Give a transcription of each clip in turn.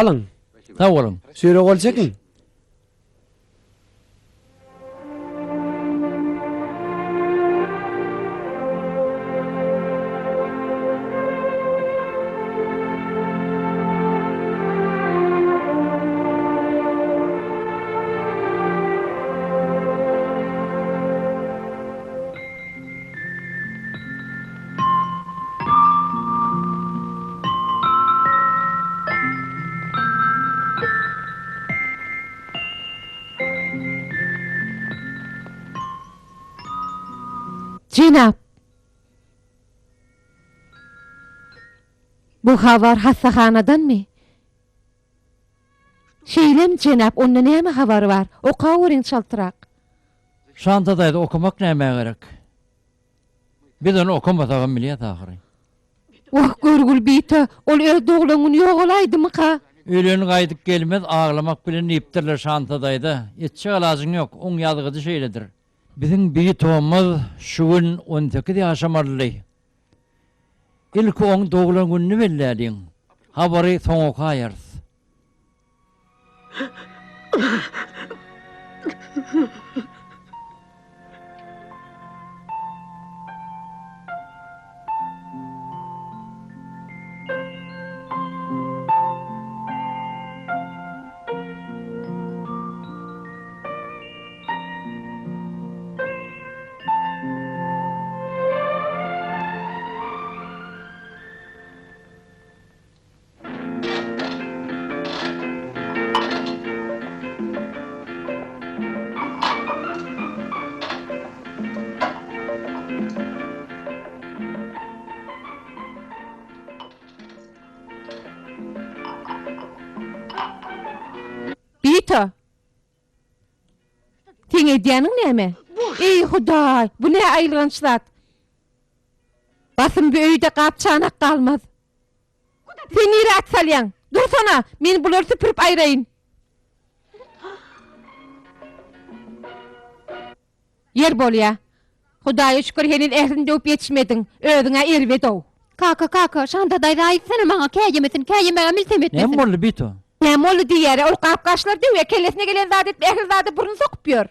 Alyň. Sag boluň. Süýre gol çekiň. Jenap! Bu habar hassahanadanmy? Şeýlemi, jenap, onda näme habar bar? Okaweriň çaltrak. Şanta daýza okamak nämä gerek? Biz ony okamasagam bilýäs ahyry. Wah, görgül bita, ol öz doglan güni ýogalaýdymyka? Ölen gaýdyp gelmez, aglamak bilen diýipdirler Şanta daýza. Etjek alajyň ýok, oň ýazgydy şeýledir. Biziň bitomyz şu gün 18 ýaşamalydy. Ilki oň doglan gününi belläliň. Habary soň okaýarys. Bita! Seň edýäniň näme? Eý, Hudaý, bu ne aýylganç zat? Basym bu öýde gap-çanak galmaz. Sen nirä at salýaň? Dursana, men bulary süpürip aýraýyn. Ýer bolýa. Hudaýa şükür heniz ählini döwüp ýetişmediň. Özüň-ä erbed-ow. Kaka, kaka, Şanda daýza aýtsana maňa, käýemesin, käýemäge miltem etmesin. Näme boldy, Bito? Näme boldy diýýär-ä, ol gap-gaçlary döwýär, kellesine gelen zady edip, ähli zada burun sokup ýör.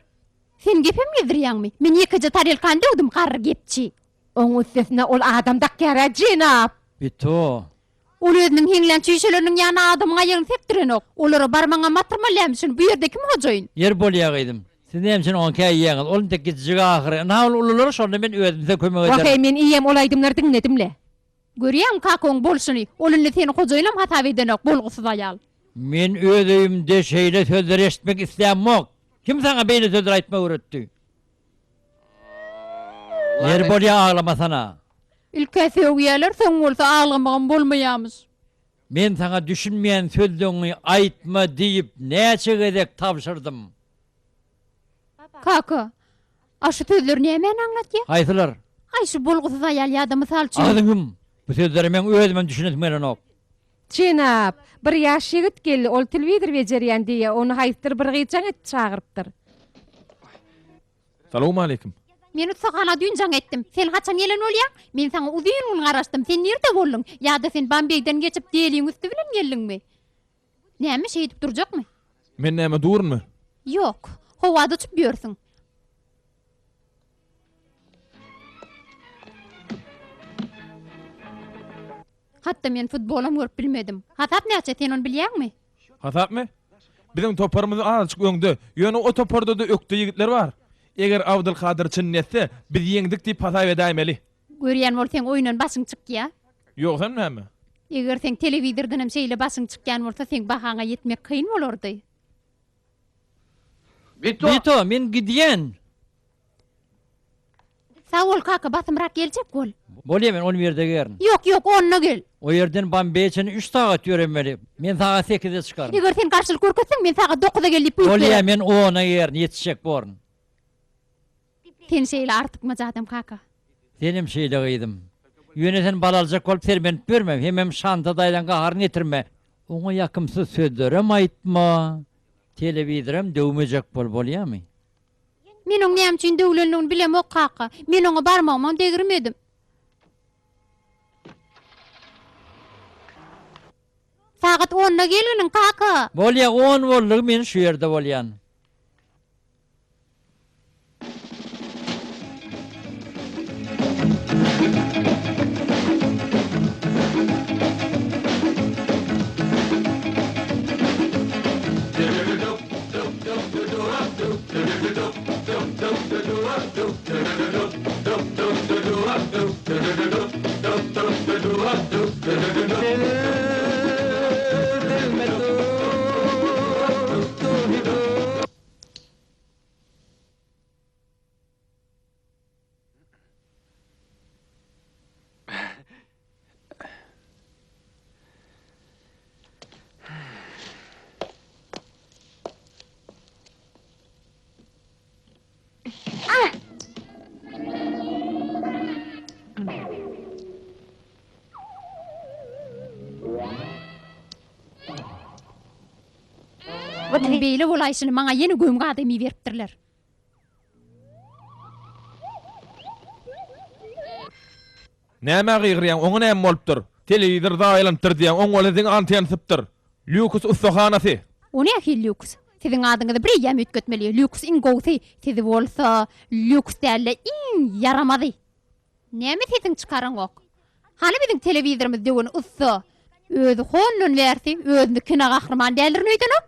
Sen gepem gezdirýäňmi? Men ýekeje tarelkany döwdüm, garry gepçi. Oň üstesine ol adam dakýar-a, jenap! Bito! Ol özüniň heňlän çüýşeleriniň ýanyna adamyň aýagyny sekdirenok. Olara barmaňam batyrmaly dälmişin, bu ýerde kim hojaýyn? Ýeri bolýa gyzym. Siz näme üçin oňa käýýäňiz? Ol entek kiçijik ahyry. Ynha ol ulular şonda men özüm size kömek ederin. Wah-eý, men eýýäm ol aýdymlary diňledim-le. Görýäňmi kakaň bolşuny? Ol indi seni hojaýynam hasap edenok, bolgusyz aýal. Men öz öýümde şeýle sözleri eşitmek islämok. Kim saňa beýle sözleri aýtmagy öwretdi? Ýeri bolýa aglamasana. Ilk-ä sögýäler, soň bolsa aglamagam bolmaýamyş. Men saňa düşünmeýän sözleňi aýtma diýip näçe gezek tabşyrdym. Kaka, a şu sözler nämäni aňlatýa? Haýsylar? Aý şu bolgusyz aýal ýa-da mysal üçin. Agzyňy ýum! Bu sözlere meň özümem düşünesim gelenok. Jenap, bir ýaş ýigit geldi, ol telewizor bejerýän diýýä, ony haýsydyr bir gyz jaň edip çagyrypdyr. Salowmaleýkim. Men ussahana düýn jaň etdim. Sen haçan gelen bolýaň? Men saňa uzyn gün garaşdym. Sen nirde bolduň? Ýa-da sen Bambeýden geçip, Deliň üsti bilen geldiňmi? Näme, şeýdip durjakmy? Men näme durunmy? Ýok. Howada uçup ýörsüň. Hatda men futbolam görüp bilmedim. Hasap näçe, sen ony bilýäňmi? Hasapmy? Biziň toparymyz azajyk öňde, ýöne o toparda-da ökde ýigitler bar. Eger Abdylkadyr çynyny etse, biz ýeňdik diýip hasap edäýmeli. Görýän bol seň oýundan başyň çykýa. Ýogsam näme? Eger seň telewizordanam şeýle başyň çykýan bolsa seň bahaňa ýetmek kyn bolardy. Bito, men gidýän. Sag bol kaka basymrak geljek bol. Bolýa men on birde gerin. Ýok ýok onda gel. O ýerden Bombeýe çenli üç sagat ýöremeli. Men sagat sekizde çykaryn. Eger sen garşylyk görkezseň men sagat dokuza gel diýip buýruk Bolýa bererin. men ona gerin ýetişjek borun. Sen şeýle artykmaç adam kaka. Senem şeýle gyzym. Ýöne sen bal aljak bolup sermenip ýörme, hemem Şanta daýzaň gaharyny getirme. Oňa ýakymsyz sözlerem aýtma, telewizoram döwmejek bol, bolýamy? Men oň näme üçin döwlendigini bilemok kaka. Men oňa barmagymam degirmedim. Sagat onda gelginiň, kaka! Bolýa, on boldugy men şu ýerde bolýan. Munuň beýle bolaýşyny maňa ýene gömgi adam iberipdirler. Nämä gygyrýaň, oňa näme bolupdyr? Telewizor zaýalanypdyr diýýäň, oň bolsa diňe anten sypdyr. Lýuks ussahanasy. O nähili lýuks? Siziň adyňyzy bir eýýäm üýtgetmeli. Lýuks iň gowusy, sizi bolsa lýuks däl-de iň ýaramazy. Näme sesiňi çykaraňok? Hany biziň telewizorymyzy döwen ussa? Özi hondan bärsi özüni kino gahryman däldirin öýdenok.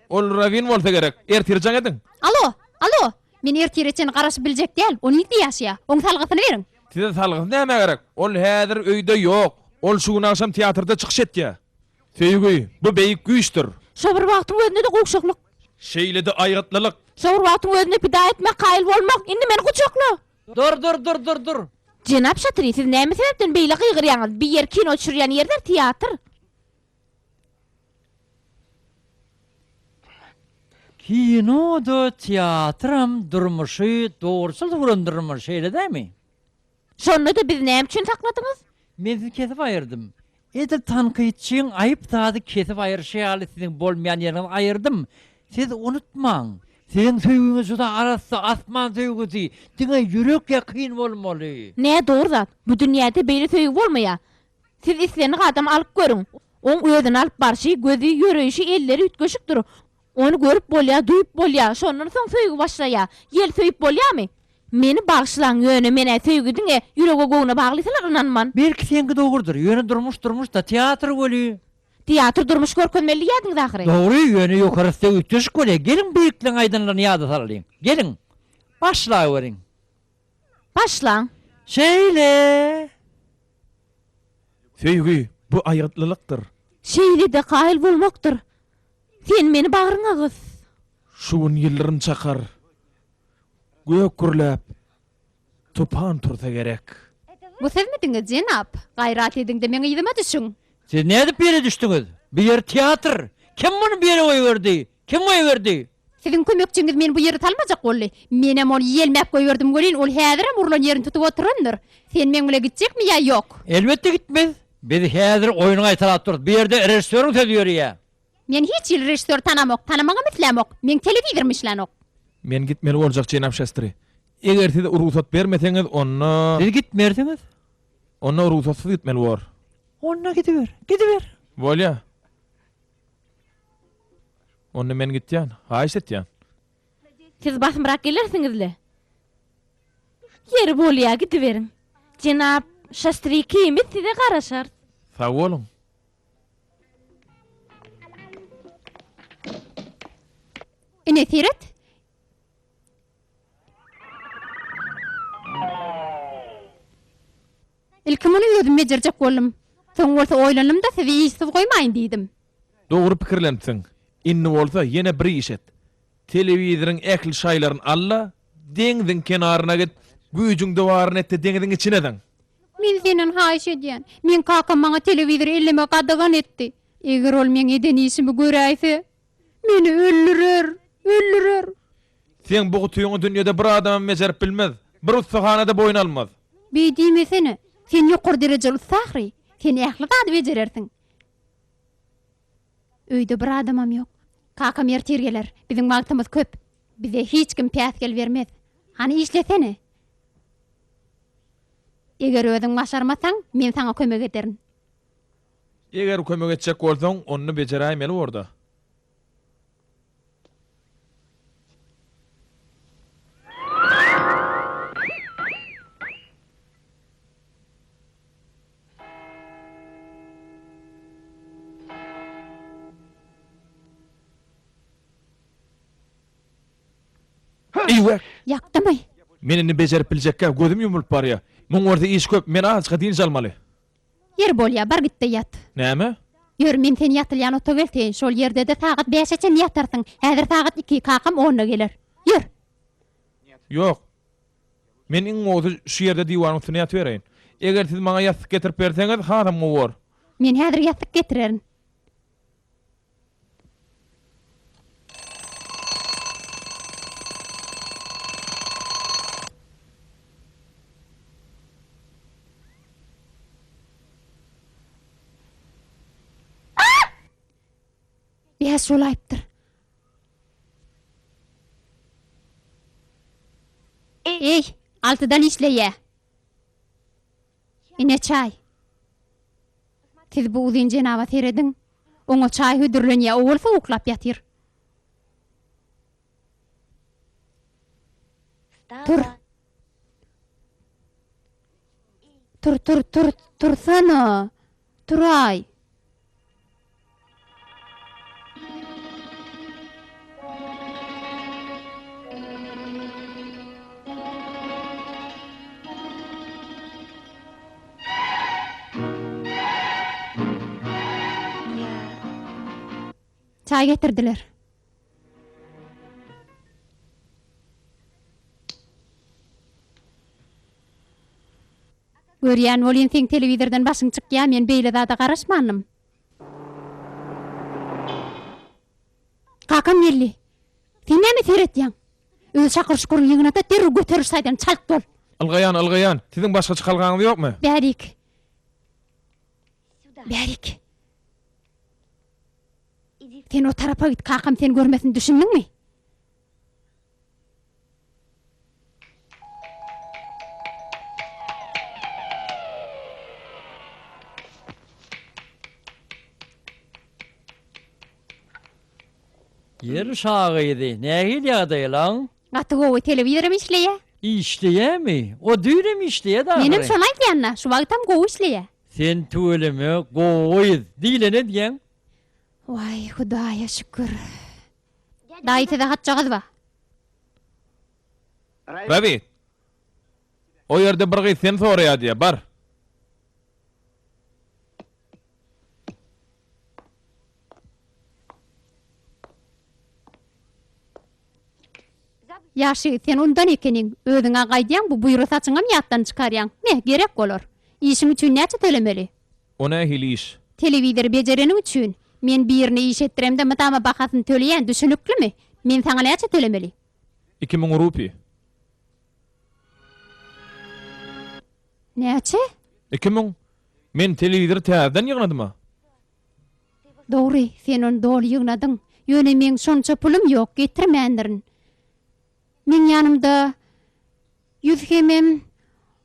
Ol Rawin bolsa gerek. Ertir jaň ediň. Alo! Alo! Men ertire çenli garaşyp biljek däl. O nirde ýaşaýar? Oň salgysyny beriň. Size salgysy nämä gerek? Ol häzir öýde ýok. Ol şu gün agşam teatrda çykyş etýär. Söýgi, bu beýik güýçdür. Şo bir wagtyň özünde-de gowşaklyk. Şeýle-de aýgytlylyk. Şo bir wagtyň özünde pida etmek, kaýyl bolmak. Indi meni gujakla! Dur, dur, dur, dur, dur! Jenap Şatri, siz näme sebäpden beýle gygyrýaňyz? Bi ýer kino düşürýän ýer däl, teatr. Kino-da, teatram durmuşy dogruçyl suratlandyrmaly, şeýle dälmi? Şonda-da bizi näme üçin sakladyňyz? Men sizi kesip aýyrdym. Edil tankytçyň aýyp zady kesip aýyryşy ýaly siziň bolmaýan ýeriňizi aýyrdym. Siz unutmaň, siziň söýgüňiz juda arassa, asman söýgüsi, diňe ýürek ýakyn bolmaly. Nädogry zat. Bu dünýäde beýle söýgi bolmaýar. Siz islendik adamy alyp görüň. Oň özüni alyp barşy, gözi, ýöreýşi, elleri üýtgeşikdir. Ony görüp bolýar, duýup bolýar. Şondan soň söýgi başlaýar. Ýel söýüp bolýarmy? Meni bagyşlaň, ýöne men-ä söýgi diňe ýürege-göwne baglysylar ynanman. Belki seňki dogrudyr, ýöne durmuş durmuş-da, teatr weli. Teatr durmuş görkezmeli diýýärdiňiz ahyry. Dogry, ýöne ýokary isleg üýtgeşik bolýar. Geliň beýikleriň aýdanlaryny ýada salalyň. Geliň. Başlaweriň. Başlaň. Şeýle! Söýgi, bu aýgytlylykdyr. Şeýle-de kaýyl bolmakdyr. Sen meni bagryňa gys. Şu gün ýyldyrym çakar. Gök gürläp, tupan tursa gerek. Bu sizmidiňiz, jenap? Gaýrat ediň-de, meň yzyma düşüň! Siz nädip bu ýere düşdüňiz? Bu ýer teatr! Kim muny bu ýere goýberdi? Kim goýberdi? Siziň kömekçiňiz meni bu ýere salmajak boldy. Menem ony ýelmäp goýberdim welin, ol häzirem urlan ýerini tutup oturandyr. Sen meň bile gitjekmi ýa ýok? Elbetde gitmez. Biz häzir oýny gaýtalap durus. Bu ýerde režissýoryň sözi ýöreýär. Men hiç hili režissýory tanamok, tanamagam islämok. Meň telewizorym işlänok. Men gitmeli boljak, jenap Şastri. Eger siz rugsat bermeseňiz, onda. Siz gitmersiňiz. Onda rugsatsyz gitmeli bor. Onda gidiber, gidiber. Bolýa. Onda men gitýän, haýyş etýän. Siz basymrak gelersiňiz-le. Ýeri bolýa, gidiberiň. Jenap Şastri ikimiz size garaşarys. Sag boluň. Ine, seret. Ilki muny özüm bejerjek boldum. Soň bolsa oýlandym-da, sizi işsiz goýmaýyn diýdim. Dogry pikirlenipsiň. Indi bolsa ýene bir iş et. Telewizoryň ähli şaýlaryny al-da, deňziň kenaryna git, güýjüňde baryny et-de deňziň içine zyň. Men senden haýyş edýän. Meň kakam maňa telewizory ellemegi gadagan etdi. Eger ol meň eden işimi göräýse, meni öldürer, öldürer. Seň bu gutyňy dünýede bir adamam bejerip bilmez, bir ussahana-da boýun almaz. Beý diýmesene. Sen ýokary derejeli ussa ahyry. Sen ähli zady bejerersiň. Öýde bir adamam ýok. Kakam ertir geler. Biziň wagtymyz köp. Bize hiç kim päsgel bermez. Hany işlesene. Eger özüň başarmasaň, men saňa kömek ederin. Eger kömek etjek bolsaň, onda bejeräýmeli bor-da. Eýwek! Ýakdymy? Men indi bejerip biljekkä, gözüm ýumulyp barýa. Muň bolsa işi köp, men azajyk dynç almaly. Ýeri bolýa, bar git-de ýat. Näme? Ýör, men seni ýatylýan otaga elteýin, şol ýerde-de sagat bäşe çenli ýatarsyň. Häzir sagat iki, kakam onda geler. Ýör! Ýok. Men iň gowusy şu ýerde diwanyň üstünde ýatybereýin. Eger siz maňa ýassyk getirip berseňiz, hasam gowy bor. Men häzir ýassyk getirerin. Bäş bolaýypdyr. Eý, altydan işleýä. Ine çaý. Siz bu uzyn jenaba serediň. Oňa çaý hödürlenýär, o bolsa uklap ýatyr. Tur. Tur, tur, tur, tursana. Turaý. Çaý getirdiler. Görýän welin seň telewizordan başyň çykýa men beýle zada garaşmandym. Kakam geldi. Sen näme seretýäň? Öz şakyr-şukuryňy ýygnada derrew göteriş saýdan çalt bol. Ylgaýan, ylgaýan. Siziň başga çykalgaňyz ýokmy? Bärik. Bärik. Sen o tarapa git, kakam seni görmesin, düşündiňmi? Ýer şa gyzy, nähili ýagdaýlaň? Gaty gowy, telewizoram işleýä. Işleýämi? O düýnem işleýädi ahyry. Menem şony aýdýan-da, şu wagtam gowy işleýä. Sen tüweleme gowy gyz, diýleni edýäň. Waý, Hudaýa şükür. Daýy size hatjagaz bar. Rabi. O ýerde bir gyz seni soraýar diýýär, bar. Ýaş ýigit, sen undan ekeniň. Özüň-ä gaýdýaň, bu buýra saçyňam ýatdan çykarýaň. Me, gerek bolar. Işiň üçin näçe tölemeli? O nähili iş? Telewizory bejereniň üçin. Men birine iş etdiremde mydama bahasyny töleýän, düşüniklimi? Men saňa näçe tölemeli? 2000 rupi. Näçe? 2000. Men telewizory täzeden ýygnadym-a. Dogry, sen ony doly ýygnadyň. Ýöne meň şonça pulum ýok, getirmändirin. Meň ýanymda ýüz hemem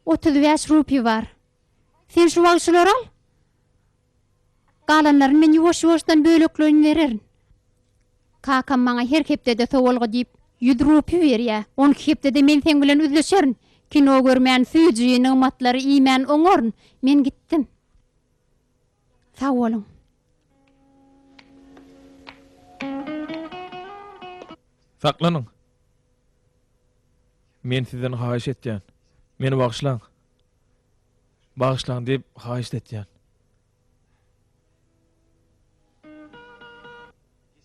35 rupi bar. Sen şu wagt şulary al. Galanlaryny men ýuwaş-ýuwaşdan bölekleýin bererin. Kakam maňa her hepdede sowalga diýip, ýüz rupi berýär. Onki hepdede men seň bilen üzleşerin. Kino görmän, süýji nygmatlary iýmän oňaryn. Men gitdim. Sag boluň. Saklanyň. Men sizden haýyş etýän. Meni bagyşlaň. Bagyşlaň diýip haýyşt etýän.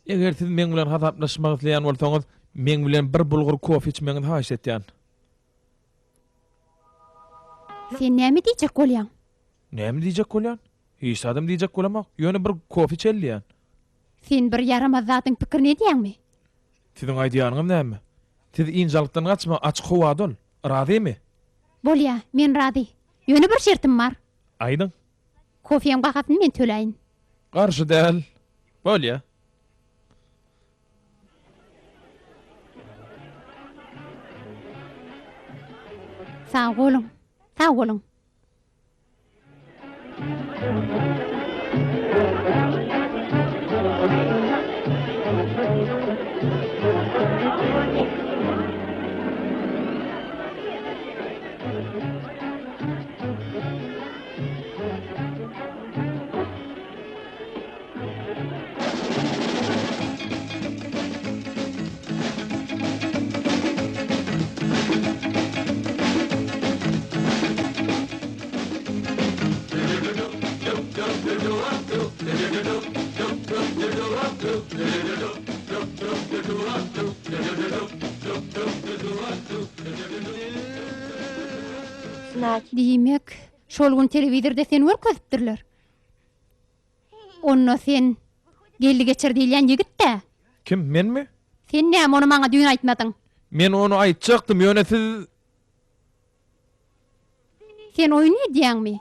Eger siz meň bilen hasaplaşmak isleýän bolsaňyz, meň bilen bir bulgur kofe içmegiňizi haýyşt etýän. Sen näme diýjek bolýaň? Näme diýjek bolýan? Hiç zadam diýjek bolamok. Ýöne bir kofe içeli diýýän. Sen bir ýaramaz zadyň pikirini edýäňmi? Siziň aýdýanyňyz näme? Siz ynjalykdan gaçma, açyk howada ol. Razymy? Bolýa, men razy. Ýöne bir şertim bar. Aýdyň. Kofeň bahasyny men töläýin. Garşy däl. Bolýa. Sag boluň. Sag boluň. Diýmek, şol gün telewizorda seni görkezipdirler. Onda sen Geldi geçer diýilýän ýigit-dä? Kim, menmi? Sen näme ony maňa düýn aýtmadyň? Men ony aýtjakdym, ýöne siz. Sen oýun edýäňmi?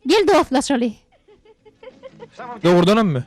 Gel dostlaşaly. Dogrudanammy?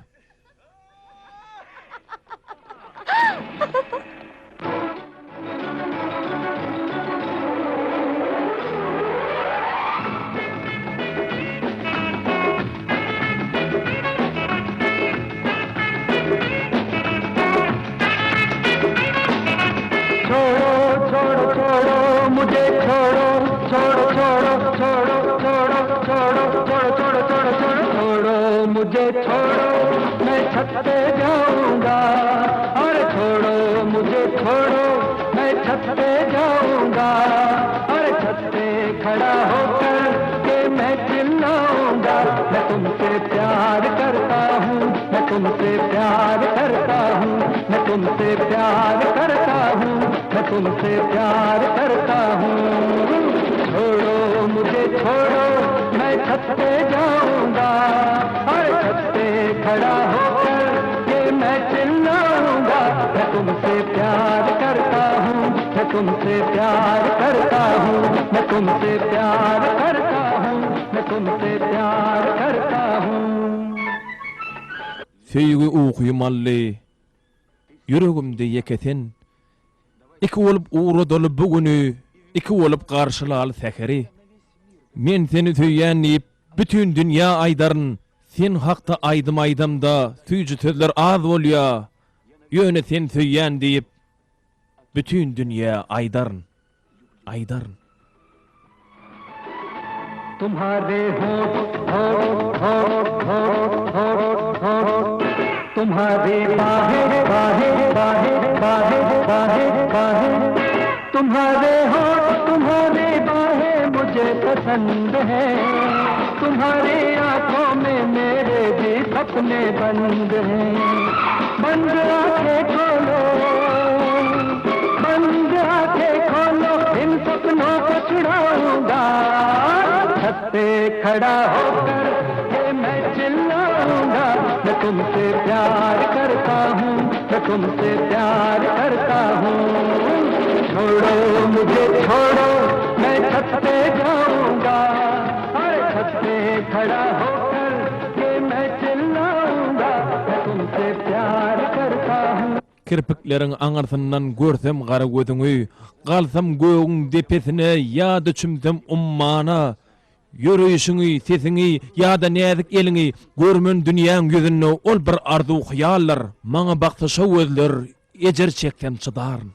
Söýgi ukym aldy, Ýüregimde ýeke sen. Iki bolup ugradaly bu güni, Iki bolup garşylaly säheri. Men seni söýýän diýip, bütin dünýä aýdaryn. Sen hakda aýdym aýdamda, süýji sözler az bolýa. Ýöne seni söýýän diýip, bütin dünýä aýdaryn. Aýdaryn. Kirpikleriň aňyrsyndan görsem gara gözüňi, Galsam gögüň depesine ýa-da çümsem ummana, Ýöreýşiňi, sesiňi ýa-da näzik eliňi Görmen dünýäň ýüzünde ol bir arzuw-hyýaldyr. Maňa baksa şo gözler, ejir çeksem çydaryn.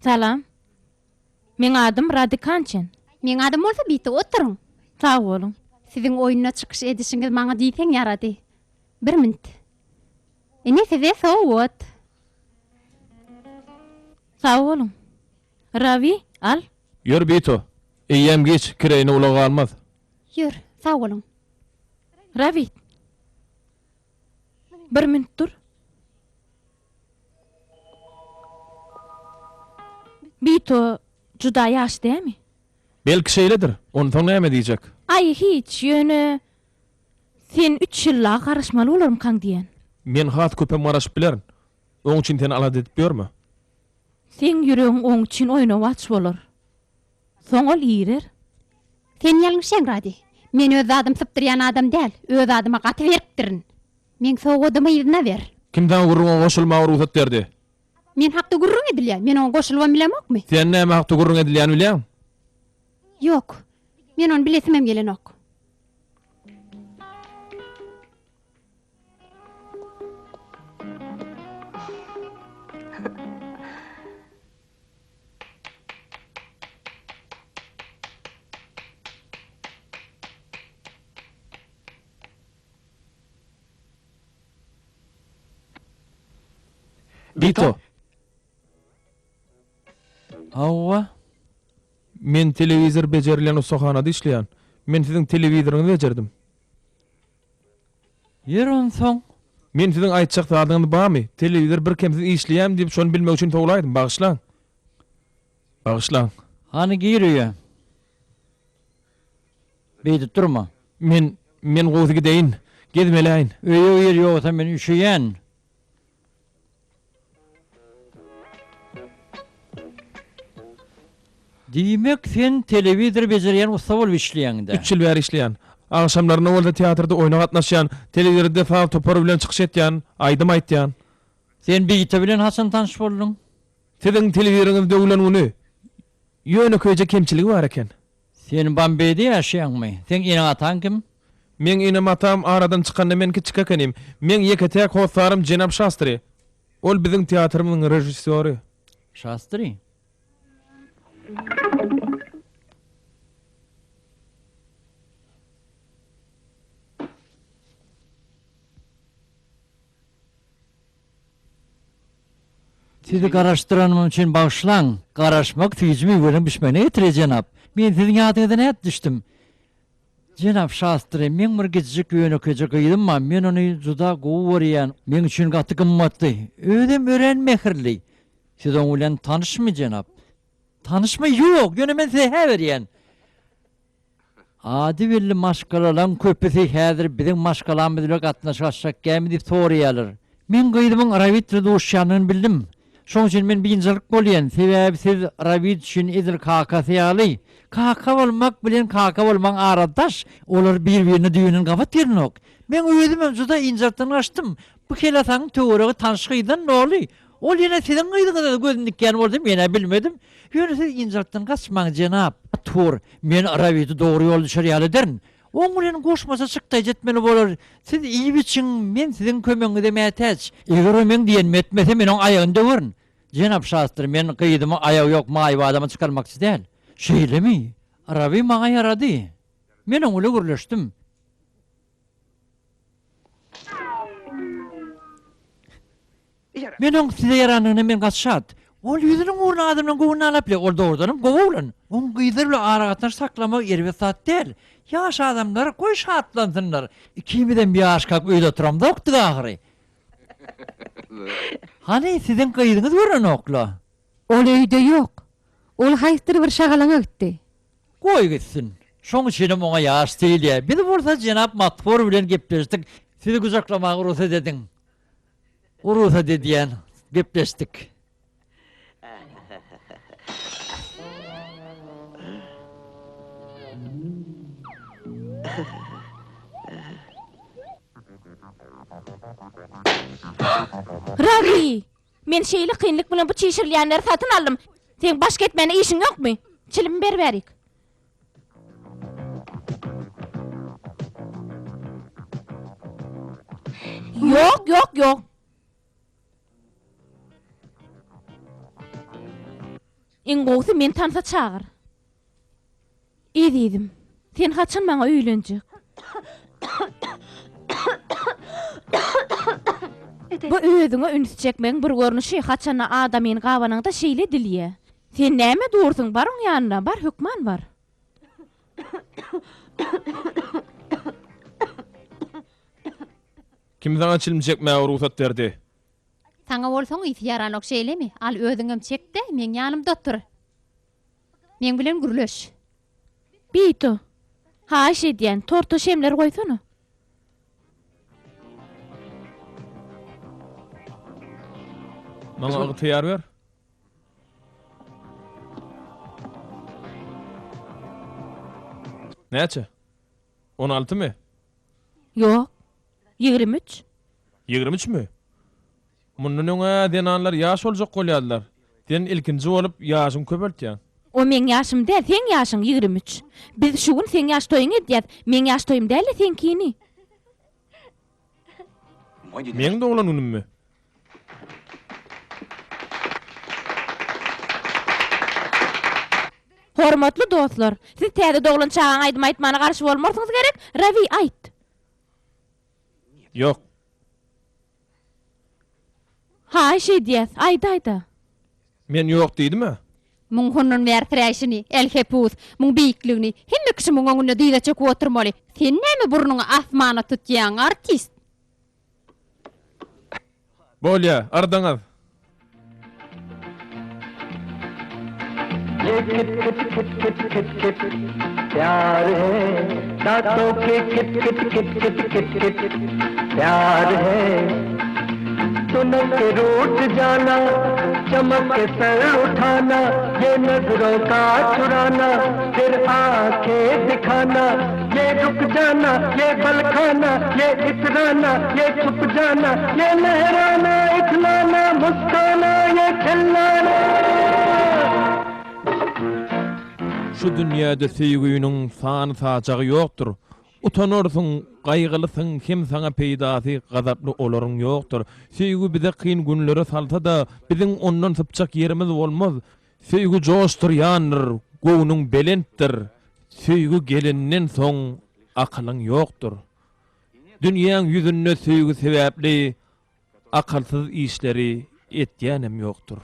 Salam. Meň adym Radi Kançen. Meň adym bolsa Bita. Oturyň. Sag boluň. Siziň oýunda çykyş edişiňiz maňa diýseň ýarady. Bir minut. Ine size sowgat. Sag boluň. Rawi, al. Ýör Bito. Eýýäm giç, kireýine ulag galmaz. Ýör, sag boluň. Rawi. Bir minut dur. Bito juda ýaş dämi? Belki şeýledir. Onsoň näme diýjek? Aý, hiç, ýöne sen üç ýyl-a garaşmaly bolarmykaň diýen. Men has köpem garaşyp bilerin. Oň üçin sen alada edip ýörme. Seň ýüregiň oň üçin oýnawaç bolar. Soň ol irer. Sen ýalňyşýaň, Radi. Men öz zadymy sypdyrýan adam däl. Öz zadyma gaty berkdirin. Meň sowgadymy yzyna ber. Kim saňa gürrüňe goşulmaga rugsat berdi? Men hakda gürrüň edilýär. Men oňa goşulybam bilemokmy? Sen näme hakda gürrüň edilýänini bilýäň? Ýok. Men ony bilesimem gelenok. Bito. Hawa. Men telewizor bejerilýän ussahanada işleýän. Men siziň telewizoryňyzy bejerdim. Ýer onsoň. Men siziň aýtjak zadyňyz barmy? Telewizor birkemsiz işleýärmi diýip şony bilmek üçin sowlaýdym. Bagyşlaň. Bagyşlaň. Hany gir öýe. Beýdip durma. Men, men gowusy gideýin. Gezmeläýin. Öýe gir ýogsa men üşeýän. Diýmek, sen telewizor bejerýän ussa bolup işleýäň-dä? Üç ýyl bäri işleýän. Agşamlaryna bolsa teatrda oýna gatnaşýan, telewizorda saz topary bilen çykyş etýän, aýdym aýtýan. Sen Bita bilen haçan tanyş bolduň? Siziň telewizoryňyz döwlen güni. Ýönekeýje kemçiligi bar eken. Sen Bombeýde ýaşaýaňmy? Seň eneň-ataň kim? Meň enem-atam aradan çykanda men kiçjik ekenim. Meň ýeke-täk hossarym jenap Şastri. Ol biziň teatrymyzyň režissýory. Şastri? Sizi garaşdyranym üçin bagyşlaň. Garaşmak süýji miweleriň bişmegine getirýär, jenap. Men siziň ýadyňyza nädip düşdüm? Jenap Şastri, meň bir kiçijik ýönekeýje gyzym bar, men ony juda gowy görýän, meň üçin gaty gymmatly, özem örän mähirli. Siz oň bilen tanyşmy, jenap? Tanyşmy? Ýok, ýöne men size hä berýän. Ady belli maşgalalaň köpüsi häzir biziň maşgalamyz bilen gatnaşyk açjak gämi diýip soraýarlar. Men gyzymyň Rawid bilen duşýanyny bildim. Şoň üçin men biynjalyk bolýan, sebäbi siz Rawid üçin edil kakasy ýaly. Kaka bolmak bilen kaka bolmagyň arasy daş, olar bir-birine düýbünden gabat gelenok. Meň özümem juda ynjalykdan gaçdym. Bu kelesaňyň töweregi tanyş gyzdan doly. Ol ýene siziň gyzyňyza-da gözüni dikýän bolsa, men-ä bilmedim. Ýöne siz ynjalykdan gaçmaň, jenap. Tur, men Rawidi dogry ýola düşer ýaly ederin. Oň bilen goşmaça çykdaýjy etmeli bolar. Siz iýip-içiň, men siziň kömegiňize mätäç. Eger o meň diýenimi etmese, men oň aýagyny döwerin. Jenap Şastri, men gyzymy aýagy ýok maýyp adama çykarmakçy däl. Şeýlemi? Rawi maňa ýarady. Men oň bilen gürleşdim. Men oň size ýarandygyna men gaty şat. Ol ýüzüniň ugruna adamlaryň göwnüni alap bilýär. Ol dogrudanam gowy oglan. Oň gyzlar bilen aragatnaşyk saklamagy erbet zat däl. Ýaş adamlar goý şatlansynlar. Ikimizem ýaşkak öýde oturamzokdyk ahyry. Hany siziň gyzyňyz görnenok-la? Ol öýde ýok. Ol haýsydyr bir şagalaňa gitdi. Goý gitsin. Şoň üçinem oňa ýaş diýilýär. Biz bolsa jenap Matfor bilen gepleşdik. Sizi gujaklamaga rugsat ediň. Rugsat edýän. Gepleşdik. Rabi! Men şeýle kynlyk bilen bu çişirilýänleri satyn aldym. Seň başga etmäne işiň ýokmy? Çilimi ber bärik. Ýok, ýok, ýok. Iň gowusy meni tansa çagyr. Ezizim, sen haçan maňa öýlenjek? Bu özüňe üns çekmegiň bir görnüşi, haçanda adamyny gabanaňda şeýle edilýä. Sen nämä dursuň, bar oň ýanyna, bar, hökman bar. Kim saňa çilim çekmäge rugsat berdi? Saňa bolsa oň ysy ýaranok, şeýlemi? Al, özüňem çek-de, meň ýanymda otur. Meň bilen gürleş. Bito, haýyş edýän, torta şemler goýsana. Maňa ygtyýar ber. Näçe? On altymy? Ýok, 23. 23 mi? Mundan öň-ä zenanlar ýaş boljak bolýardylar. Sen ilkinji bolup ýaşyňy köpeltýäň. O meň ýaşym däl, seň ýaşyň 23. Biz şu gün seň ýaş toýuňy edýäs. Meň ýaş toýum däl-de seňkini. Meň doglan günümmi? Hormatly dostlar, siz täze doglan çagaň aýdym aýtmagyna garşy bolmarsyňyz gerek? Rawi, aýt. Ýok. Haýyş edýäs, aýdaý-da. Men ýok diýdim-ä. Muň hondan bärsiräýşini, älhepus, muň beýikligini, hemme kişi muň öňünde dyza çöküp oturmaly. Sen näme burnuňy asmana tutýaň, artist? Bolýa, ardaňyz. Şu dünýäde söýgüniň sany-sajagy ýokdur. Utanarsyň, gaýgylysyň hem saňa peýdasy gazaply olaryň ýokdur. Söýgi bize kyn günlere salsa-da, biziň ondan sypjak ýerimiz bolmaz. Söýgi joşdurýandyr, göwnüň belentdir. Söýgi gelenden soň akylyň ýokdur. Dünýäň ýüzünde söýgi sebäpli akylsyz işleri etýänem ýokdur.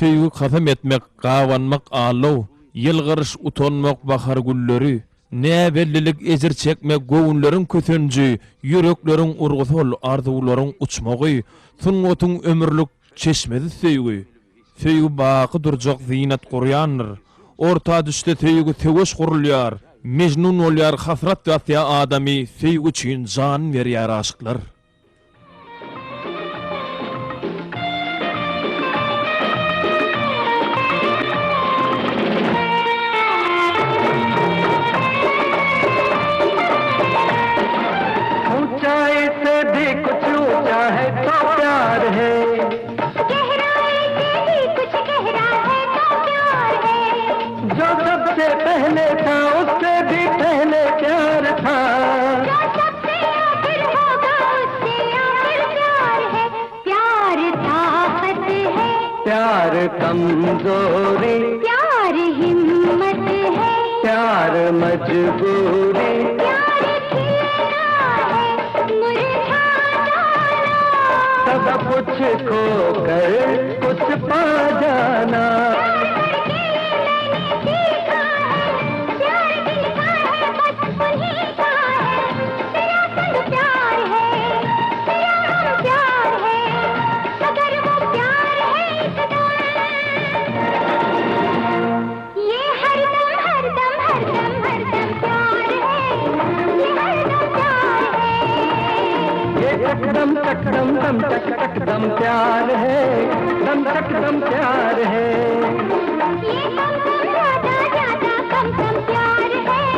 Söýgi kasam etmek, gabanmak aldaw, Ýylgyryş, utanmak bahar gülleri, Näbellilik, ejir çekmek göwünleriň kösenji, Ýürekleriň urgusy ol arzuwlaryň uçmagy, Sungatyň ömürlik çeşmesi söýgi. Söýgi baky durjak zynat gurýandyr. Orta düşse söýgi söweş gurulýar. Mejnun bolýar hasrat basýar adamy söýgi üçin janyn berýär aşyklar. Pyar kamzori. Pyar himmat hai. Pyar majburi. Pyar khilna hai murjha jana. Sab kuch kho kar kuch pa jana. Pyar karke maine sikha hai. Pyar jinka hai bas unhi ka hai. Tera sang pyar hai, tera hum pyar hai. Magar wo pyar hai ek dam. Ye hardam hardam hardam hardam pyar hai. Ye hardam pyar hai. Ye tak dam tak dam dam tak tak dam pyar hai. Dam tak dam pyar hai. Ye kam kam zyada zyada kam kam pyar hai.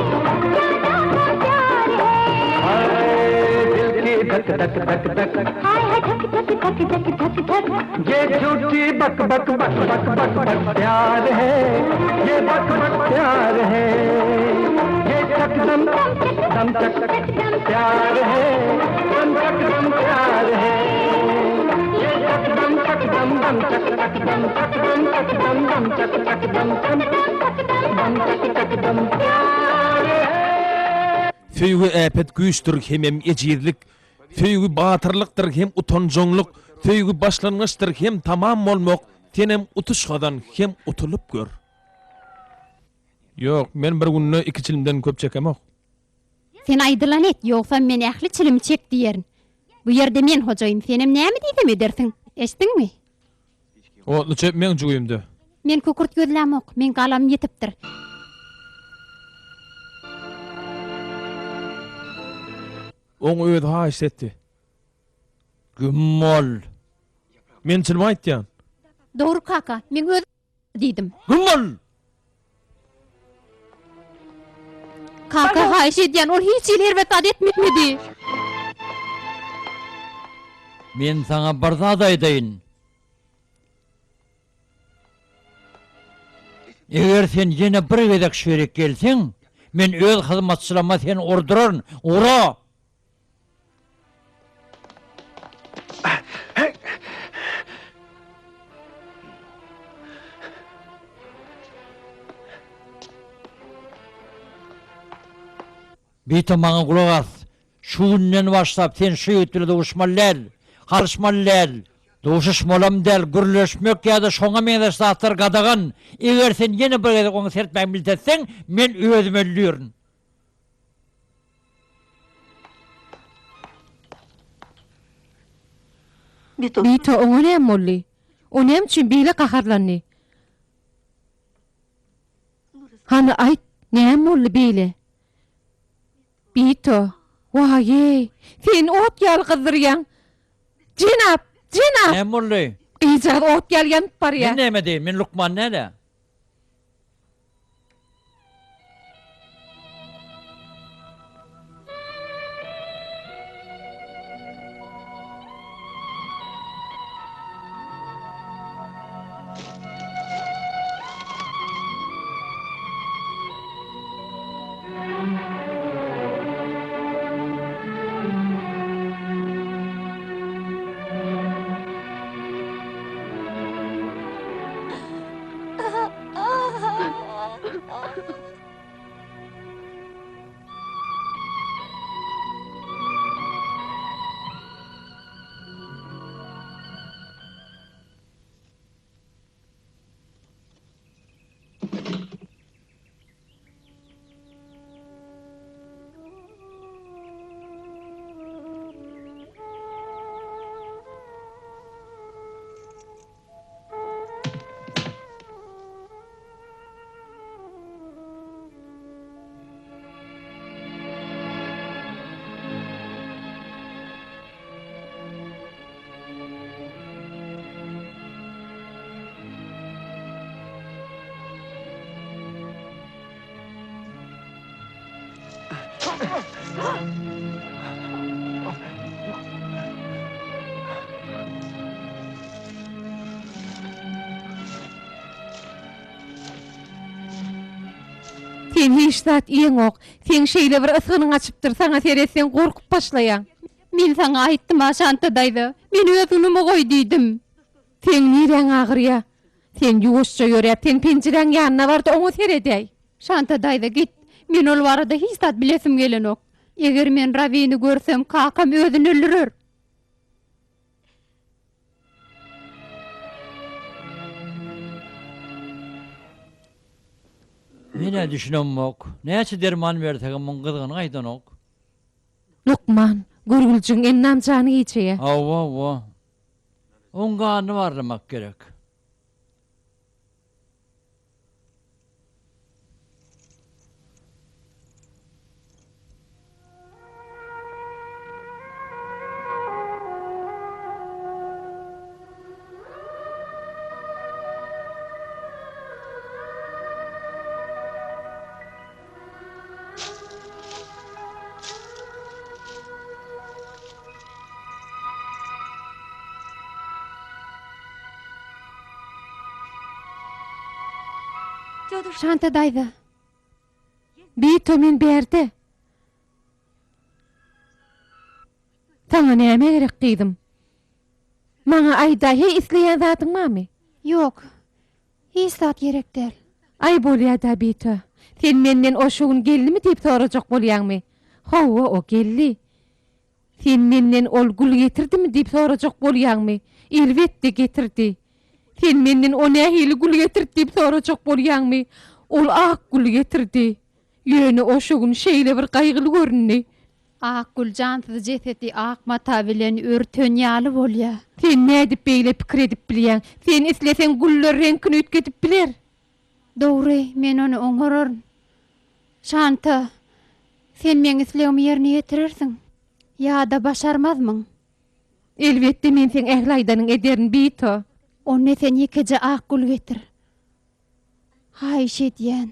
Zyada kam pyar hai. Hi dil ki dhak dhak dhak dhak. Hi hi dhak dhak dhak dhak dhak dhak. Ye jhoothi bak bak bak bak bak bak pyar hai. Ye bak bak pyar hai. Ye tak dam dam tak pyar hai. Dam tak dam pyar hai. Ye tak dam tak dam dam tak tak dam tak dam tak dam dam tak tak dam dam dam tak tak dam pyar hai. Söýgi äpet güýçdür hemem ejizlik, Söýgi batyrlykdyr hem utanjaňlyk, Söýgi başlangyçdyr hem tamam bolmak, Senem utuş gazan hem utulyp gör. Ýok, men bir günde iki çilimden köp çekemok. Sen aýdylan et, ýogsam men ähli çilimi çek diýerin. Bu ýerde men hojaýyn, senem näme diýsem edersiň. Eşitdiňmi? Otly çöp meň jübimde. Men kükürt gözlämok, meň galamym ýetipdir. Oň özi haýyşt etdi. Güm bol! Men çynymy aýtýan. Dogry kaka, meň özüm diýdim. Güm bol! Kaka haýyş edýän, ol hiç hili erbet zat etmedi. Men saňa bir zat aýdaýyn. Eger sen ýene bir gezek şu ýerik gelseň, men öz hyzmatçylaryma seni urduraryn. Ura! Bita maňa gulak as. Şu günden başlap sen şu ýigit bile duşmaly däl, garyşmaly däl. Duşuşmalam däl, gürleşmek ýa-da şoňa meňzeş zatlar gadagan. Eger sen ýene bir gezek oňa seretmäge milt etseň, men özüm öldürin. Bito oňa näme boldy? O näme üçin beýle gaharlandy? Hany aýt, näme boldy beýle? Bito, Waý-eý, sen ot ýaly gyzdyrýaň. Jenap, jenap! Näme boldy? Gyzjagaz ot ýaly ýanyp barýar. Men näme edeýin, men lukman däl-ä. Sen hiç zat iýeňok. Seň şeýle bir ysgynyň gaçypdyr, saňa seretseň gorkup başlaýaň. Men saňa aýtdym-a, Şanta daýza, meni öz günüme goý diýdim. Seň niräň agyrýa? Sen ýuwaşja ýöräp, sen penjiräň ýanyna bar-da, oňa seredäý. Şanta daýza, git. Men ol barada hiç zat bilesim gelenok. Eger men Rawini görsem, kakam özüni öldürer. Men-ä düşünemok. Näçe derman bersegem muň gyzgyny gaýdanok. Lukman, görgüljigiň ennam jany gijeýä. Hawa, hawa. Oň ganyny barlamak gerek. Şanta daýza. Bito men bärde. Saňa näme gerek gyzym? Maňa aýdaý heý isleýän zadyň barmy? Ýok. Hiç zat gerek däl. Aý bolýa-da Bito. Sen menden o şu gün geldimi diýip sorajak bolýaňmy? Hawa, o geldi. Sen menden ol gül getirdimi diýip sorajak bolýaňmy? Elbetde getirdi. Sen menden o nähili gül getirdi diýip sorajak bolýaňmy? Ol ak gül getirdi. Ýöne o şu gün şeýle bir gaýgyly göründi. Akgül jansyz jesedi ak mata bilen örten ýaly bolýar. Sen nädip beýle pikir edip bilýäň? Sen isleseň güller reňkini üýtgedip biler. Dogry, men ony oňararyn. Şanta, sen meň islegimi ýerine ýetirersiň. Ýa-da başarmazmyň? Elbetde men seň ähli aýdanyňy ederin, Bito. Onda sen ýekeje ak gül getir. Haýyş edýän.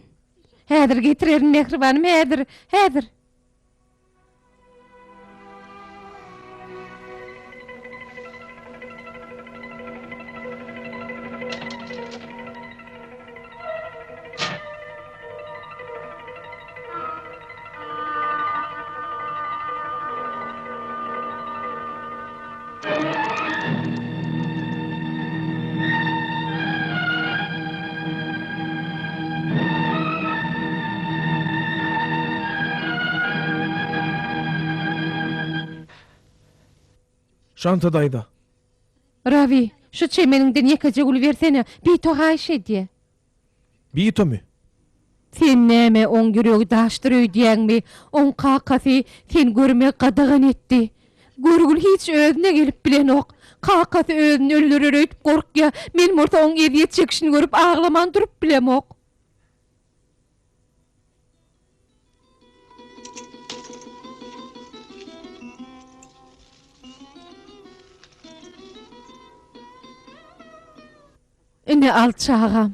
Häzir getirerin, mähribanym, häzir, häzir. Şanta daýza. Rawi, şu çemeniňden ýekeje gül bersene, Bito haýyş edýä. Bitomy? Sen näme, oň ýüregi daşdyr öýdýäňmi? Oň kakasy seni görmegi gadagan etdi. Görgül hiç özüne gelip bilenok. Kakasy özüni öldürer öýdüp gorkýa. Men bolsa oň ezýet çekişini görüp aglaman durup bilemok. Ine al çagam.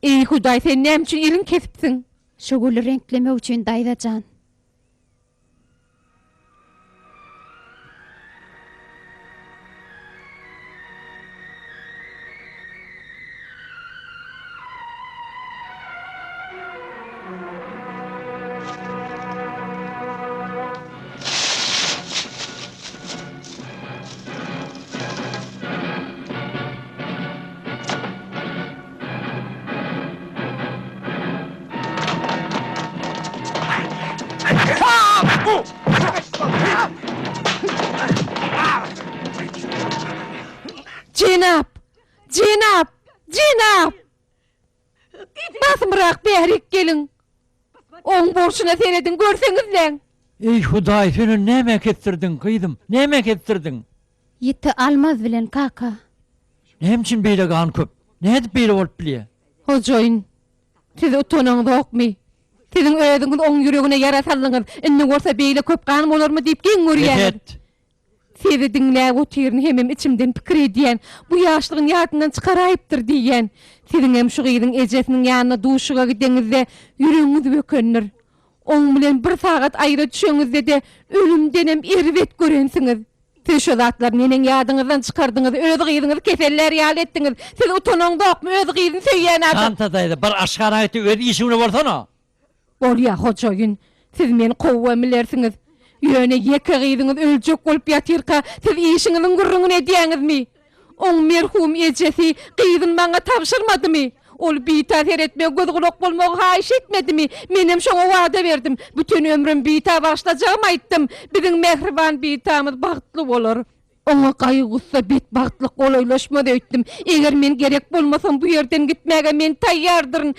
Eý Hudaý sen näme üçin eliňi kesipsiň? Şu güli reňklemek üçin daýza jan. Jenap! Jenap! Jenap! Basymrak bärik geliň. Oň bolşuna serediň, görseňizläň. Eý, Hudaý, sen ony nämä kesdirdiň, gyzym, nämä kesdirdiň? Ýiti almaz bilen, kaka. Näme üçin beýle gan köp? Nädip beýle bolup bilýär? Hojaýyn, siz utanaňzokmy? Siziň özüňiz oň ýüregine ýara saldyňyz, indi bolsa beýle köp gan bolarmy diýip geň görýäňiz. Bes et! Sizi diňläp otyryn hemem içimden pikir edýän, bu ýaşlygyny ýadyndan çykaraýypdyr diýýän. Siziňem şu gyzyň ejesiniň ýanyna duşuga gideňizde ýüregiňiz bökendir. Oň bilen bir sagat aýra düşeňizde-de ölümdenem erbet görensiňiz. Siz şo zatlary neneň ýadyňyzdan çykardyňyz, öz gyzyňyzy kesellär ýaly etdiňiz. Siz utanaňzokmy öz gyzyny söýýän adam. Şanta daýza, bar aşhana git-de öz işiňde bolsana. Bolýa, hojaýyn, siz meni kowubam bilersiňiz. Ýöne ýeke gyzyňyz öljek bolup ýatyrka, siz işiňiziň gürrüňini edýäňizmi? Oň merhum ejesi gyzyny maňa tabşyrmadymy? Ol Bita seretmegi, göz-gulak bolmagy haýyş etmedimi? Menem şoňa wada berdim. Bütin ömrüm Bita bagyşlajagymy aýtdym. Biziň mähriban Bitamyz bagtly bolar. Oňa gaýgy-gussa, betbagtlyk golaýlaşmaz öýtdüm. Eger men gerek bolmasam, bu ýerden gitmäge men taýýardyryn.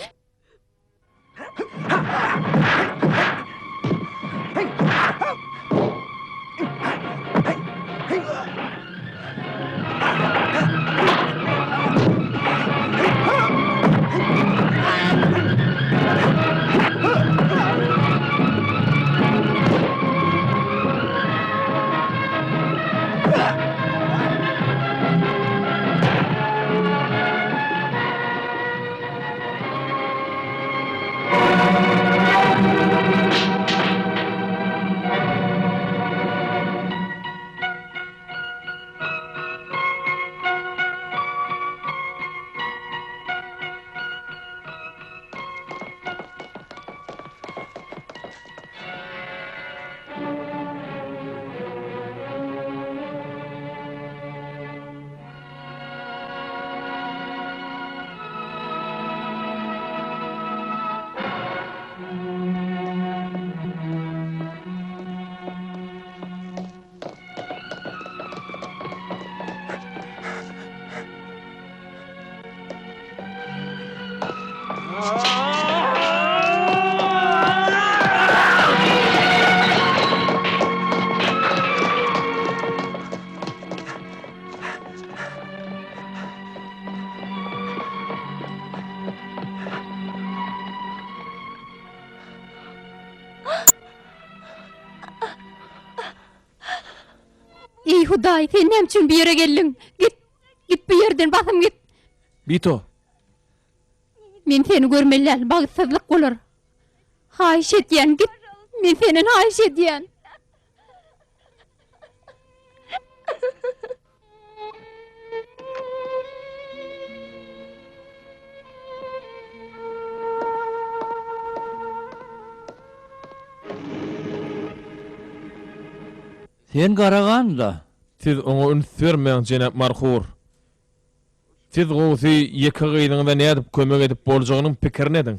Eý Hudaý, sen näme üçin bu ýere geldiň? Git, git bu ýerden basym git. Bito. Men seni görmeli däl, bagtsyzlyk bolar. Haýyş edýän, git. Men senden haýyş edýän. Sen gara gan-da. Siz oňa üns bermäň, jenap Marhur. Siz gowusy ýeke gyzyňyza nädip kömek edip boljagynyň pikirini ediň.